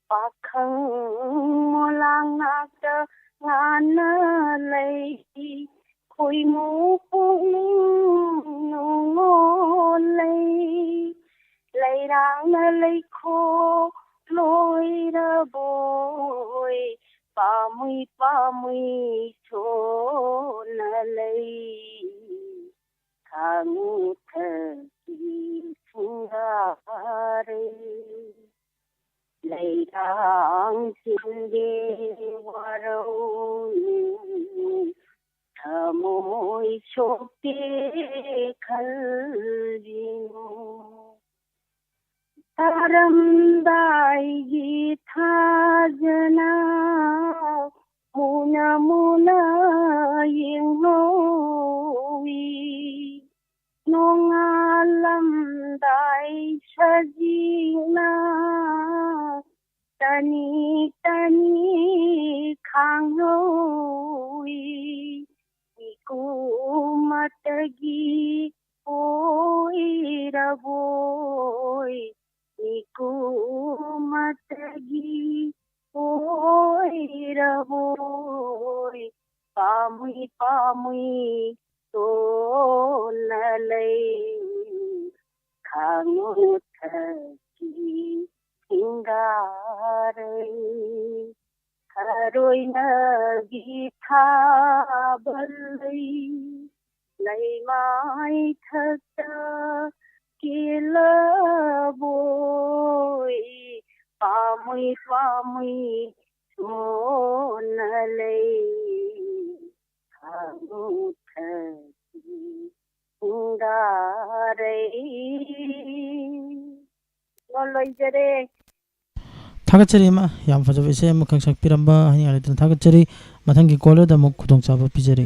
ꯄꯥꯈꯪ ꯃꯣꯂꯥꯡ ꯉꯥꯛꯇ ꯉꯥꯟꯅ ꯂꯩ, ꯈꯣꯏꯃꯨ ꯄꯨꯛꯅꯤꯡ ꯅꯨꯡꯉꯣꯜ ꯂꯩ꯫ ꯂꯩꯔꯥꯡꯅ ꯂꯩꯈꯣ ꯂꯣꯏꯔꯕꯣꯏ, ꯄꯥꯝꯃꯨꯏ ꯄꯥꯝꯃꯨꯏ ꯁꯣꯟꯅ ꯂꯩ꯫ ꯈꯥꯡꯉꯨ ꯊꯕꯤ ꯁꯤꯡꯒꯥꯔꯩ, ꯂꯩꯔꯥꯡ ꯆꯤꯡꯒꯦ ꯋꯥꯔꯧꯅꯨ ꯊꯃꯣꯏ ꯁꯣꯛꯇꯦ ꯈꯜꯂꯤꯅꯣ? ꯇꯥꯔꯝꯗꯥꯏꯒꯤ ꯊꯥꯖꯅ ꯃꯨꯟꯅ ꯃꯨꯟꯅ ꯌꯦꯡꯍꯧꯏ꯫ ꯅꯣꯡꯉꯥꯜꯂꯝꯗꯥꯏ ꯁꯖꯤꯛꯅ ꯇꯅꯤ ꯇꯅꯤ ꯈꯥꯡꯍꯧꯏ꯫ ꯃꯤꯀꯨꯃꯇꯒꯤ ꯑꯣꯏꯔꯕꯣꯏ, ꯃꯤꯀꯨꯃꯇꯒꯤ ꯑꯣꯏꯔꯕꯣꯏ, ꯄꯥꯝꯃꯨꯏ ꯄꯥꯝꯃꯨꯏ ꯇꯣꯟꯅ ꯂꯩ꯫ ꯈꯥꯡꯉꯨ ꯊꯛꯀꯤ ꯁꯤꯡꯒꯥꯔꯩ, ꯊꯔꯣꯏꯅꯕꯤ ꯊꯥꯕ ꯂꯩ, ꯂꯩꯃꯥꯏ ꯊꯛꯇ ꯀꯦꯜꯂꯕꯣꯏ, ꯄꯥꯝꯃꯨꯏ ꯄꯥꯝꯃꯨꯏ ꯁꯣꯟꯅ ꯂꯩ꯫ ꯈꯥꯡꯉꯨ ꯊꯛꯀꯤ ꯁꯤꯡꯒꯥꯔꯩ꯫ ꯂꯣꯏꯖꯔꯦ꯫ ꯊꯥꯒꯠꯆꯔꯤ ꯏꯃꯥ, ꯌꯥꯝ ꯐꯖꯕ ꯏꯁꯩ ꯑꯃꯈꯛ ꯁꯛꯄꯤꯔꯝꯕ ꯍꯥꯏꯅꯤꯡꯉꯥꯏ ꯂꯩꯇꯅ ꯊꯥꯒꯠꯆꯔꯤ꯫ ꯃꯊꯪꯒꯤ ꯀꯣꯂꯔꯗ ꯑꯃꯨꯛ ꯈꯨꯗꯣꯡꯆꯥꯕ ꯄꯤꯖꯔꯤ꯫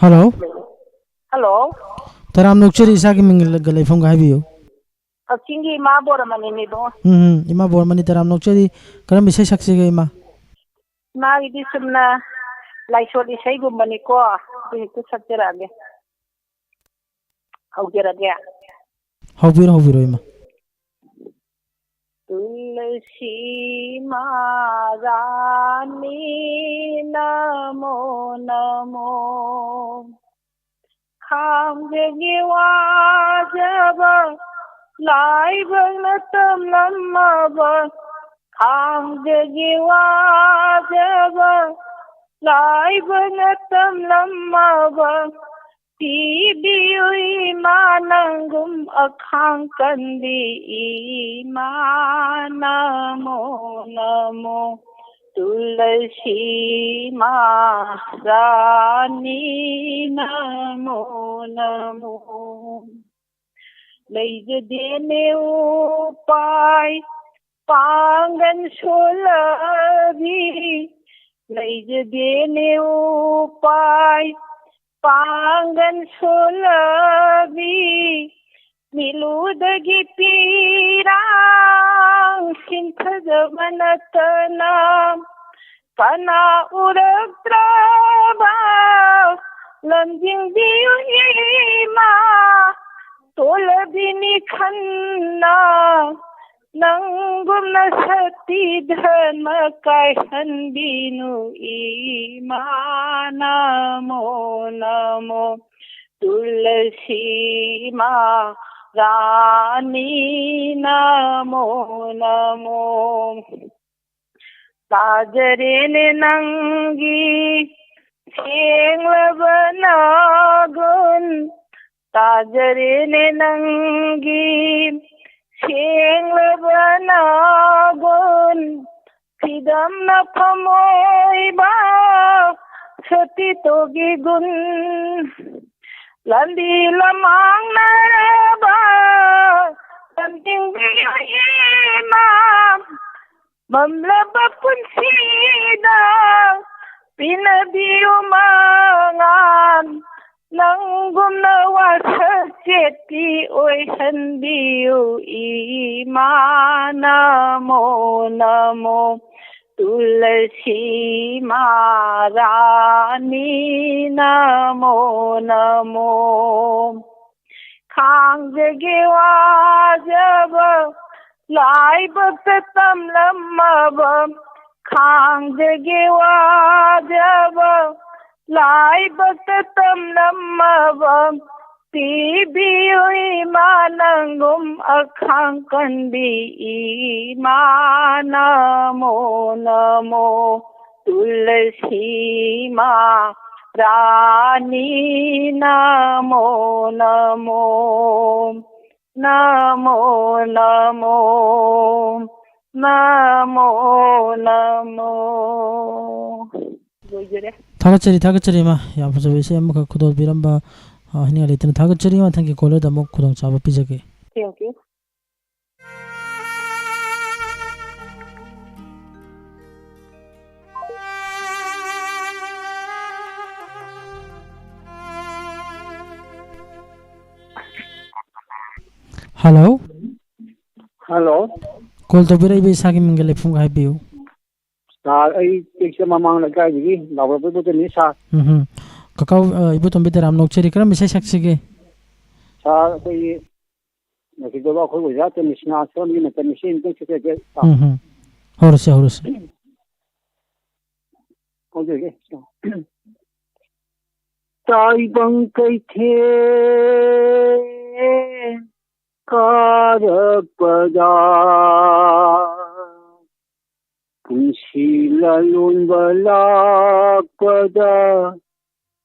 ꯍꯜꯂꯣ꯫ ꯍꯜꯂꯣ꯫ ꯇꯔꯥꯝꯅ ꯑꯣꯛꯆꯔꯤ, ꯏꯁꯥꯒꯤ ꯃꯤꯡꯒ ꯂꯩꯐꯝꯒ ꯍꯥꯏꯕꯤꯌꯨ꯫ ꯀꯛꯆꯤꯡꯒꯤ ꯏꯃꯥ ꯕꯣꯔꯃꯅꯤꯅꯦ ꯏꯕꯨꯡꯉꯣ꯫ ꯎꯝ, ꯎꯝ, ꯏꯃꯥ ꯕꯣꯔꯃꯅꯤ, ꯇꯔꯥꯝꯅ ꯑꯣꯛꯆꯔꯤ꯫ ꯀꯔꯝꯕ ꯏꯁꯩ ꯁꯛꯁꯤꯒꯦ ꯏꯃꯥ? ꯏꯃꯥꯒꯤꯗꯤ ꯆꯨꯝꯅ ꯂꯥꯏꯁꯣꯟ ꯏꯁꯩꯒꯨꯝꯕꯅꯤꯀꯣ꯫ ꯑꯗꯨ ꯍꯦꯛꯇ ꯁꯛꯆꯔꯛꯑꯒꯦ꯫ ꯍꯧꯖꯔꯒꯦ꯫ ꯍꯧꯕꯤꯔꯣ, ꯍꯧꯕꯤꯔꯣ ꯏꯃꯥ꯫ ꯇꯨꯜꯂꯁꯤ ꯃꯥꯔꯥꯅꯤ ꯅꯃꯣ ꯅꯃꯣ꯫ ꯈꯥꯝꯖꯒꯦ ꯋꯥꯖꯕ, ꯂꯥꯏꯕꯛꯅ ꯇꯝꯂꯝꯃꯕ꯫ ꯈꯥꯝꯖꯒꯦ ꯋꯥꯖꯕ, ꯂꯥꯏꯕꯅ ꯇꯝꯂꯝꯃꯕ ꯄꯤꯕꯤꯌꯨ ꯏꯃꯥ ꯅꯪꯒꯨꯝ ꯑꯈꯥꯡ ꯀꯟꯕꯤ ꯏꯃꯥ ꯅꯃꯣ ꯅꯃꯣ ꯇꯨꯂꯁꯤ ꯃꯥ ꯔꯥꯅꯤ ꯅꯃꯣ ꯅꯃꯣ ꯂꯩꯖꯗꯦꯅꯦ ꯎꯄꯥꯏ ꯄꯥꯡꯒꯟ ꯁꯣꯜꯂꯕꯤ ꯂꯩꯖꯗꯦꯅꯦ ꯎꯄꯥꯏ ꯄꯥꯡꯒꯟ ꯁꯣꯜꯂꯕꯤ ꯃꯤꯠꯂꯨꯗꯒꯤ ꯄꯤꯔꯥꯡ ꯁꯤꯟꯊꯖꯕ ꯅꯠꯇꯅ ꯀꯅꯥ ꯎꯔꯛꯇ꯭ꯔꯕ ꯂꯝꯖꯤꯡꯕꯤꯌꯨ ꯏꯃꯥ ꯇꯣꯜꯂꯕꯤꯅꯤ ꯈꯟꯅ ꯅꯪꯒꯨꯝꯅ ꯁꯛꯇꯤ ꯙꯔꯃ ꯀꯥꯏꯍꯟꯕꯤꯅꯨ ꯏꯃꯥ ꯅꯃꯣ ꯅꯃꯣ ꯇꯨꯂꯁꯤ ꯃꯥ ꯔꯥꯅꯤ ꯅꯃꯣ ꯅꯃꯣ ꯇꯥꯖꯔꯦꯅꯦ ꯅꯪꯒꯤ ꯁꯦꯡꯂꯕ ꯅꯒꯨꯟ ꯇꯥꯖꯔꯦꯅꯦ ꯅꯪꯒꯤ ꯁꯦꯡꯂꯕ ꯅꯒꯨꯟ ꯐꯤꯗꯝꯅ ꯐꯝꯃꯣꯏꯕ ꯁꯇꯤꯇꯣꯒꯤ ꯒꯨꯟ ꯂꯝꯕꯤ ꯂꯃꯥꯡꯅꯔꯕ ꯂꯝꯖꯤꯡꯕꯤꯌꯨ ꯏꯃꯥ ꯃꯝꯂꯕ ꯄꯨꯟꯁꯤꯗ ꯄꯤꯅꯕꯤꯌꯨ ꯃꯉꯥꯜ ꯅꯪꯒꯨꯝꯅ ꯋꯥꯁꯛ ꯆꯦꯠꯄꯤ ꯑꯣꯏꯍꯟꯕꯤꯌꯨ ꯏꯃꯥ ꯅꯃꯣ ꯅꯃꯣ ꯇꯨꯂꯁꯤ ꯃꯥ ꯔꯥꯅꯤ ꯅꯃꯣ ꯅꯃꯣ ꯈꯥꯡꯖꯒꯦ ꯋꯥꯖꯕ ꯂꯥꯏꯕꯛꯇ ꯇꯝꯂꯝꯃꯕ ꯈꯥꯡꯖꯒꯦ ꯋꯥꯖꯕ ꯂꯥꯏꯕꯛꯇ ꯇꯝꯂꯝꯃꯕ ꯄꯤꯕꯤꯌꯨ ꯏꯃꯥ ꯅꯪꯒꯨꯝ ꯑꯈꯥꯡ ꯀꯟꯕꯤ ꯏꯃꯥ ꯅꯃꯣ ꯅꯃꯣ तुलसी माँ रानी नमो नमो, नमो नमो, नमो नमो। ꯂꯣꯏꯖꯔꯦ꯫ ꯊꯥꯒꯠꯆꯔꯤ, ꯊꯥꯒꯠꯆꯔꯤ, ꯏꯃꯥ꯫ ꯌꯥꯝ ꯐꯖꯕ ꯏꯁꯩ ꯑꯃꯈꯛ ꯈꯨꯗꯣꯜꯕꯤꯔꯝꯕ, ꯑ, ꯍꯥꯏꯅꯤꯡꯉꯥꯏ ꯂꯩꯇꯅ ꯊꯥꯒꯠꯆꯔꯤ꯫ ꯃꯊꯪꯒꯤ caller ꯗ ꯑꯃꯨꯛ ꯈꯨꯗꯣꯡꯆꯥꯕ ꯄꯤꯖꯒꯦ꯫ Thank you꯫ Hello꯫ Hello꯫ Call ꯇꯧꯕꯤꯔꯛꯏꯕ ꯏꯁꯥꯒꯤ ꯃꯤꯡꯒ ꯂꯩꯐꯝꯒ ꯍꯥꯏꯕꯤꯌꯨ꯫ Sir, ꯑꯩ ꯇꯦꯛꯁ ꯃꯃꯥꯡ ꯂꯩꯀꯥꯏꯗꯒꯤ ꯂꯥꯎꯔꯛꯄ ꯏꯕꯣꯇꯣꯝꯕꯤ sir꯫ ꯎꯝ ꯍꯝ꯫ ꯀꯀꯥ, ꯑ, ꯏꯕꯣꯇꯣꯝꯕꯤ ꯗꯔꯥꯝ ꯅꯣꯛꯆꯔꯤ꯫ ꯀꯔꯝꯕ ꯏꯁꯩ ꯁꯛꯁꯤꯒꯦ? Sir, ꯑꯩꯈꯣꯏꯒꯤ ꯉꯁꯤꯗꯕ ꯑꯩꯈꯣꯏ ꯑꯣꯖꯥ ꯇꯅꯤꯁꯅꯥ ꯁꯣꯝꯒꯤ ꯃꯇꯝ ꯏꯁꯩ ꯑꯝꯇꯪ ꯁꯛꯆꯒꯦ, sir꯫ ꯎꯝ ꯍꯝ꯫ ꯍꯧꯔꯁꯤ, ꯍꯧꯔꯁꯤ꯫ ꯍꯧꯖꯔꯒꯦ꯫ ꯇꯥꯏꯕꯪ ꯀꯩꯊꯦꯜ ꯀꯥꯔꯛꯄꯗ, ꯄꯨꯟꯁꯤ ꯂꯂꯣꯟꯕ ꯂꯥꯛꯄꯗ,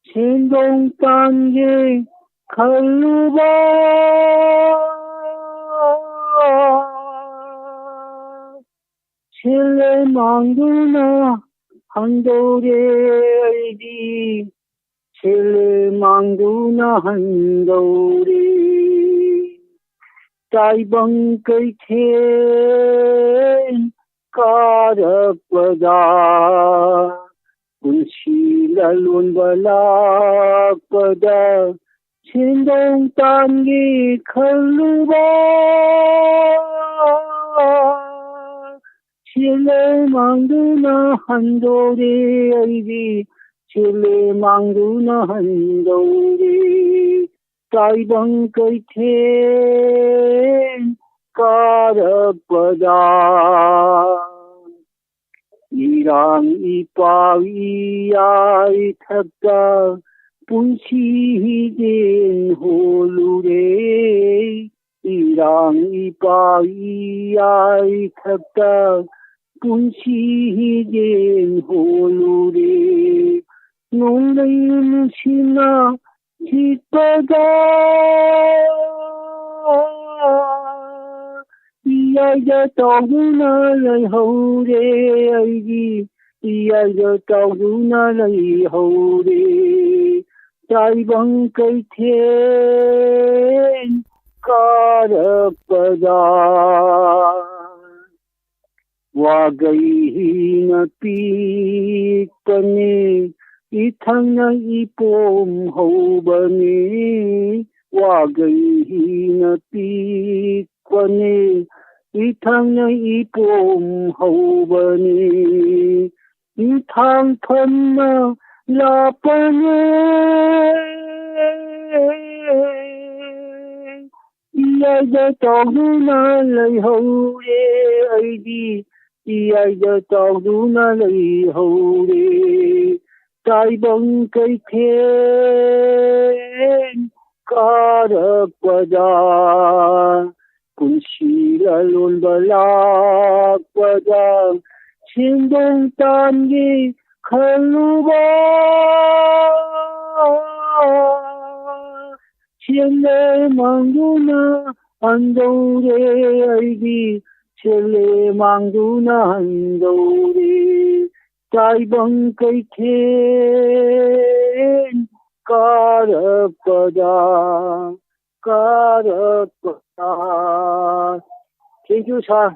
ꯁꯦꯟꯗꯣꯡ ꯇꯥꯟꯒꯦ ꯈꯜꯂꯨꯕ, ꯁꯦꯜꯂꯦ ꯃꯥꯡꯗꯨꯅ ꯍꯟꯗꯧꯔꯦ ꯑꯩꯗꯤ, ꯁꯦꯜꯂꯦ ꯃꯥꯡꯗꯨꯅ ꯍꯟꯗꯧꯔꯦ꯫ ꯇꯥꯏꯕꯪ ꯀꯩꯊꯦꯜ ꯀꯥꯔꯛꯄꯗ, ꯄꯨꯟꯁꯤ ꯂꯂꯣꯟꯕ ꯂꯥꯛꯄꯗ, ꯁꯦꯟꯗꯣꯡ ꯇꯥꯟꯒꯦ ꯈꯜꯂꯨꯕ, ꯁꯦꯜꯂꯦ ꯃꯥꯡꯗꯨꯅ ꯍꯟꯗꯧꯔꯦ ꯑꯩꯗꯤ, ꯁꯦꯜꯂꯦ ꯃꯥꯡꯗꯨꯅ ꯍꯟꯗꯧꯔꯦ꯫ ꯇꯥꯏꯕꯪ ꯀꯩꯊꯦꯜ ꯀꯥꯔꯛꯄꯗ, ꯏꯔꯥꯡ ꯏꯄꯥꯛ ꯏꯌꯥꯏ ꯊꯛꯇ ꯄꯨꯟꯁꯤ ꯍꯤꯗꯦꯟ ꯍꯣꯜꯂꯨꯔꯦ꯫ ꯏꯔꯥꯡ ꯏꯄꯥꯛ ꯏꯌꯥꯏ ꯊꯛꯇ ꯄꯨꯟꯁꯤ ꯍꯤꯗꯦꯟ ꯍꯣꯜꯂꯨꯔꯦ꯫ ꯅꯣꯡꯂꯩ ꯅꯨꯡꯁꯤꯠꯅ ꯁꯤꯠꯄꯗ ꯏꯌꯥꯏꯗ ꯇꯥꯎꯗꯨꯅ ꯂꯩꯍꯧꯔꯦ ꯑꯩꯗꯤ, ꯏꯌꯥꯏꯗ ꯇꯥꯎꯗꯨꯅ ꯂꯩꯍꯧꯔꯦ꯫ ꯇꯥꯏꯕꯪ ꯀꯩꯊꯦꯜ ꯀꯥꯔꯛꯄꯗ ꯋꯥꯒꯩ ꯍꯤꯅ ꯄꯤꯛꯄꯅꯤ, ꯏꯊꯪꯅ ꯏꯄꯣꯝ ꯍꯧꯕꯅꯤ꯫ ꯋꯥꯒꯩ ꯍꯤꯅ ꯄꯤꯛꯄꯅꯤ, ꯏꯊꯪꯅ ꯏꯄꯣꯝ ꯍꯧꯕꯅꯤ꯫ ꯏꯊꯥꯡ ꯐꯝꯅ ꯂꯥꯞꯄꯅꯦ, ꯏꯌꯥꯏꯗ ꯇꯥꯎꯗꯨꯅ ꯂꯩꯍꯧꯔꯦ ꯑꯩꯗꯤ, ꯏꯌꯥꯏꯗ ꯇꯥꯎꯗꯨꯅ ꯂꯩꯍꯧꯔꯦ꯫ ꯇꯥꯏꯕꯪ ꯀꯩꯊꯦꯜ ꯀꯥꯔꯛꯄꯗ ꯄꯨꯟꯁꯤ ꯂꯂꯣꯟꯕ ꯂꯥꯛꯄꯗ ꯁꯦꯟꯗꯣꯡ ꯇꯥꯟꯒꯦ ꯈꯜꯂꯨꯕ ꯁꯦꯜꯂꯦ ꯃꯥꯡꯗꯨꯅ ꯍꯟꯗꯧꯔꯦ ꯑꯩꯗꯤ, ꯁꯦꯜꯂꯦ ꯃꯥꯡꯗꯨꯅ ꯍꯟꯗꯧꯔꯦ꯫ ꯇꯥꯏꯕꯪ ꯀꯩꯊꯦꯜ ꯀꯥꯔꯛꯄꯗ, ꯀꯥꯔꯛꯄꯗ꯫ Thank you, sir.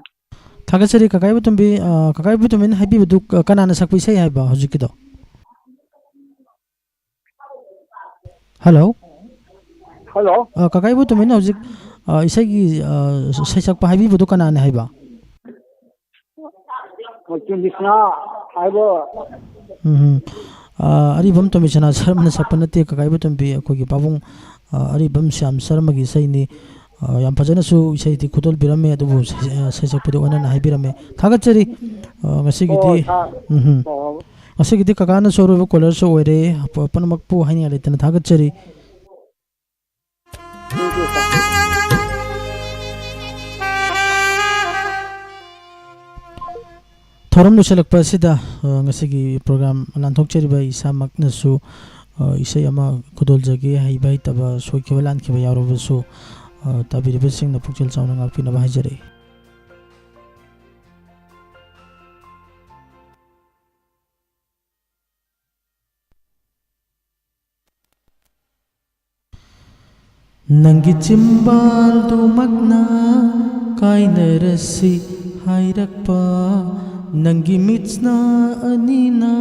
ꯊꯥꯒꯠꯆꯔꯤ ꯀꯀꯥ ꯏꯕꯣꯇꯣꯝꯕꯤ꯫ ꯑ, ꯀꯀꯥ ꯏꯕꯣꯇꯣꯝꯕꯤꯅ ꯍꯥꯏꯕꯤꯕꯗꯨ ꯀ-, ꯀꯅꯥꯅ ꯁꯛꯄ ꯏꯁꯩ ꯍꯥꯏꯕ ꯍꯧꯖꯤꯛꯀꯤꯗꯣ? Hello? Hello? ꯑ, ꯀꯀꯥ ꯏꯕꯣꯇꯣꯝꯕꯤꯅ ꯍꯧꯖꯤꯛ, ꯑ, ꯏꯁꯩꯒꯤ, ꯑ, ꯁꯩꯁꯛꯄ ꯍꯥꯏꯕꯤꯕꯗꯨ ꯀꯅꯥꯅ ꯍꯥꯏꯕ? ꯃꯆꯨ ꯕꯤꯁꯅꯥ ꯍꯥꯏꯕ꯫ ꯎꯝ꯫ ꯑ, ꯑꯔꯤꯕꯝ ꯇꯣꯝꯕꯤꯁꯅꯥ ꯁꯔꯃꯅ ꯁꯛꯄ ꯅꯠꯇꯦ, ꯀꯀꯥ ꯏꯕꯣꯇꯣꯝꯕꯤ, ꯑꯩꯈꯣꯏꯒꯤ ꯄꯥꯕꯨꯡ, ꯑ, ꯑꯔꯤꯕꯝ ꯁ꯭ꯌꯥꯝ ꯁꯔꯃꯒꯤ ꯏꯁꯩꯅꯤ꯫ ꯑ, ꯌꯥꯝ ꯐꯖꯅꯁꯨ ꯏꯁꯩꯗꯤ ꯈꯨꯗꯣꯜꯕꯤꯔꯝꯃꯦ, ꯑꯗꯨꯕꯨ ꯁꯩ-, ꯑ, ꯁꯩꯁꯛꯄꯗꯤ ꯑꯣꯟꯅꯅ ꯍꯥꯏꯕꯤꯔꯝꯃꯦ꯫ ꯊꯥꯒꯠꯆꯔꯤ꯫ ꯑ, ꯉꯁꯤꯒꯤꯗꯤ, ꯑꯣ, ꯊꯥ-, ꯎꯝ꯫ ꯑꯣ꯫ ꯉꯁꯤꯒꯤꯗꯤ ꯀꯀꯥꯅꯁꯨ ꯑꯔꯣꯏꯕ caller ꯁꯨ ꯑꯣꯏꯔꯦ꯫ ꯑꯄ-, ꯄꯨꯝꯅꯃꯛꯄꯨ ꯍꯥꯏꯅꯤꯡꯉꯥꯏ ꯂꯩꯇꯅ ꯊꯥꯒꯠꯆꯔꯤ꯫ Thank you, sir. ꯊꯧꯔꯝ ꯂꯣꯏꯁꯤꯜꯂꯛꯄ ꯑꯁꯤꯗ, ꯑ, ꯉꯁꯤꯒꯤ program ꯂꯥꯟꯊꯣꯛꯆꯔꯤꯕ ꯏꯁꯥꯃꯛꯅꯁꯨ, ꯑ, ꯏꯁꯩ ꯑꯃ ꯈꯨꯗꯣꯜꯖꯒꯦ꯫ ꯍꯩꯕ ꯍꯩꯇꯕ, ꯁꯣꯏꯈꯤꯕ ꯂꯥꯟꯈꯤꯕ ꯌꯥꯎꯔꯕꯁꯨ, ꯑ, ꯇꯥꯕꯤꯔꯤꯕꯁꯤꯡꯅ ꯄꯨꯛꯆꯦꯜ ꯆꯥꯎꯅ ꯉꯥꯛꯄꯤꯅꯕ ꯍꯥꯏꯖꯔꯤ꯫ ꯅꯪꯒꯤ ꯆꯤꯝꯕꯥꯜꯗꯨꯃꯛꯅ ꯀꯥꯏꯅꯔꯁꯤ ꯍꯥꯏꯔꯛꯄ, ꯅꯪꯒꯤ ꯃꯤꯠꯁꯅ ꯑꯅꯤꯅ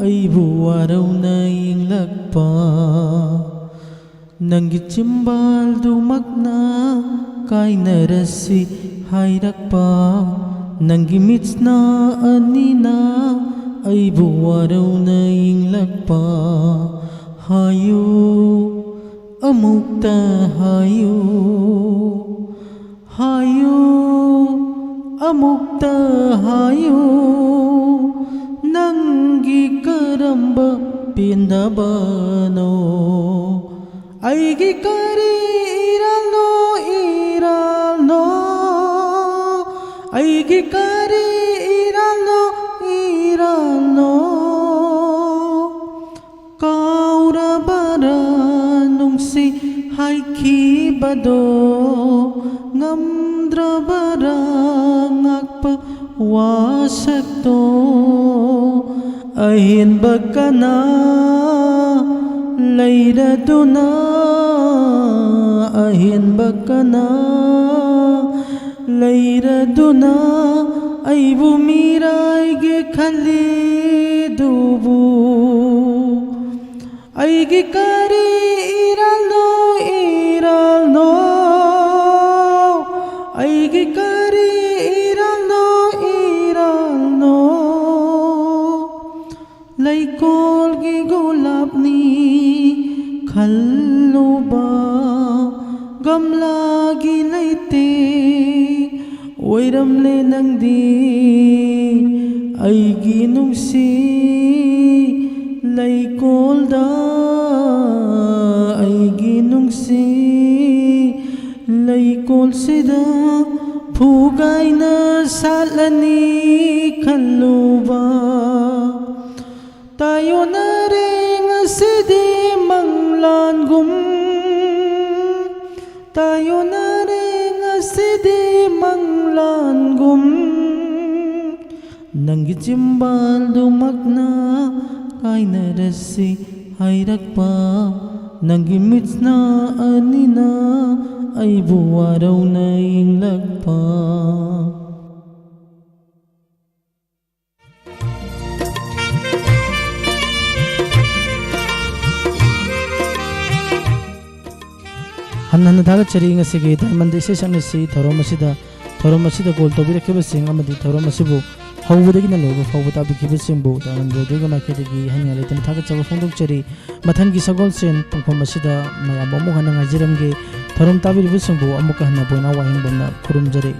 ꯑꯩꯕꯨ ꯋꯥꯔꯧꯅ ꯌꯦꯡꯂꯛꯄ꯫ ꯅꯪꯒꯤ ꯆꯤꯝꯕꯥꯜꯗꯨꯃꯛꯅ ꯀꯥꯏꯅꯔꯁꯤ ꯍꯥꯏꯔꯛꯄ, ꯅꯪꯒꯤ ꯃꯤꯠꯁꯅ ꯑꯅꯤꯅ ꯑꯩꯕꯨ ꯋꯥꯔꯧꯅ ꯌꯦꯡꯂꯛꯄ꯫ ꯍꯥꯏꯌꯨ, ꯑꯃꯨꯛꯇ ꯍꯥꯏꯌꯨ, ꯍꯥꯏꯌꯨ, ꯑꯃꯨꯛꯇ ꯍꯥꯏꯌꯨ, ꯅꯪꯒꯤ ꯀꯔꯝꯕ ꯄꯦꯟꯗꯕꯅꯣ? ꯑꯩꯒꯤ ꯀꯔꯤ ꯏꯔꯥꯜꯅꯣ, ꯏꯔꯥꯜꯅꯣ? ꯑꯩꯒꯤ ꯀꯔꯤ ꯏꯔꯥꯜꯅꯣ, ꯏꯔꯥꯜꯅꯣ? ꯀꯥꯎꯔꯕꯔꯥ ꯅꯨꯡꯁꯤ ꯍꯥꯏꯈꯤꯕꯗꯣ? ꯉꯝꯗ꯭ꯔꯕꯔꯥ ꯉꯥꯛꯄ ꯋꯥꯁꯛꯇꯣ? ꯑꯍꯦꯟꯕ ꯀꯅꯥ ꯂꯩꯔꯗꯨꯅ, ꯑꯍꯦꯟꯕ ꯀꯅꯥ ꯂꯩꯔꯗꯨꯅ ꯑꯩꯕꯨ ꯃꯤꯔꯥꯏꯒꯦ ꯈꯜꯂꯤꯗꯨꯕꯨ? ꯑꯩꯒꯤ ꯀꯔꯤ ꯏꯔꯥꯜꯅꯣ, ꯏꯔꯥꯜꯅꯣ? ꯑꯩꯒꯤ ꯀꯔꯤ ꯏꯔꯥꯜꯅꯣ, ꯏꯔꯥꯜꯅꯣ? ꯂꯩꯀꯣꯜꯒꯤ ꯒꯣꯂꯥꯞꯅꯤ ꯈꯜꯂꯨꯕ ꯒꯝꯂꯥꯒꯤ ꯂꯩꯇꯦꯡ ꯑꯣꯏꯔꯝꯂꯦ ꯅꯪꯗꯤ ꯑꯩꯒꯤ ꯅꯨꯡꯁꯤ ꯂꯩꯀꯣꯜꯗ, ꯑꯩꯒꯤ ꯅꯨꯡꯁꯤ ꯂꯩꯀꯣꯜꯁꯤꯗ ꯐꯨꯒꯥꯏꯅ ꯁꯥꯠꯂꯅꯤ꯫ ꯇꯥꯏꯌꯣꯟꯅꯔꯦ ꯉꯁꯤꯗꯤ ꯃꯪꯂꯥꯟꯒꯨꯝ, ꯇꯥꯏꯌꯣꯟꯅꯔꯦ ꯉꯁꯤꯗꯤ ꯃꯪꯂꯥꯟꯒꯨꯝ, ꯅꯪꯒꯤ ꯆꯤꯝꯕꯥꯜꯗꯨꯃꯛꯅ ꯀꯥꯏꯅꯔꯁꯤ ꯍꯥꯏꯔꯛꯄ, ꯅꯪꯒꯤ ꯃꯤꯠꯅ ꯑꯅꯤꯅ ꯑꯩꯕꯨ ꯋꯥꯔꯧꯅ ꯌꯦꯡꯂꯛꯄ꯫ ꯍꯟꯅ ꯍꯟꯅ ꯊꯥꯒꯠꯆꯔꯤ꯫ ꯉꯁꯤꯒꯤ ꯗꯥꯏꯃꯟꯗ ꯏꯁꯩ ꯁꯛꯅꯁꯤ ꯊꯧꯔꯝ ꯑꯁꯤꯗ, ꯊꯧꯔꯝ ꯑꯁꯤꯗ ꯀꯣꯜ ꯇꯧꯕꯤꯔꯛꯈꯤꯕꯁꯤꯡ ꯑꯃꯗꯤ ꯊꯧꯔꯝ ꯑꯁꯤꯕꯨ ꯍꯧꯕꯗꯒꯤꯅ ꯂꯣꯏꯕ ꯐꯥꯎꯕ ꯇꯥꯕꯤꯈꯤꯕꯁꯤꯡꯕꯨ ꯗꯥꯏꯃꯟ ꯔꯦꯗꯤꯑꯣꯒꯤ ꯃꯥꯏꯀꯩꯗꯒꯤ ꯍꯥꯏꯅꯤꯡꯉꯥꯏ ꯂꯩꯇꯅ ꯊꯥꯒꯠꯆꯕ ꯐꯣꯡꯗꯣꯛꯆꯔꯤ꯫ ꯃꯊꯪꯒꯤ ꯁꯒꯣꯜꯁꯦꯟ ꯄꯨꯡꯐꯝ ꯑꯁꯤꯗ ꯃꯌꯥꯝꯕꯨ ꯑꯃꯨꯛ ꯍꯟꯅ ꯉꯥꯏꯖꯔꯝꯒꯦ꯫ ꯊꯧꯔꯝ ꯇꯥꯕꯤꯔꯤꯕꯁꯤꯡꯕꯨ ꯑꯃꯨꯛꯀ ꯍꯟꯅ ꯕꯣꯏꯅꯥꯎ ꯋꯥꯍꯦꯡꯕꯝꯅ ꯈꯨꯔꯨꯝꯖꯔꯤ꯫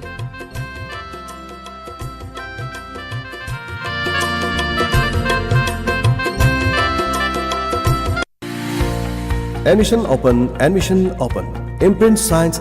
Admission open, admission open. Imprint Science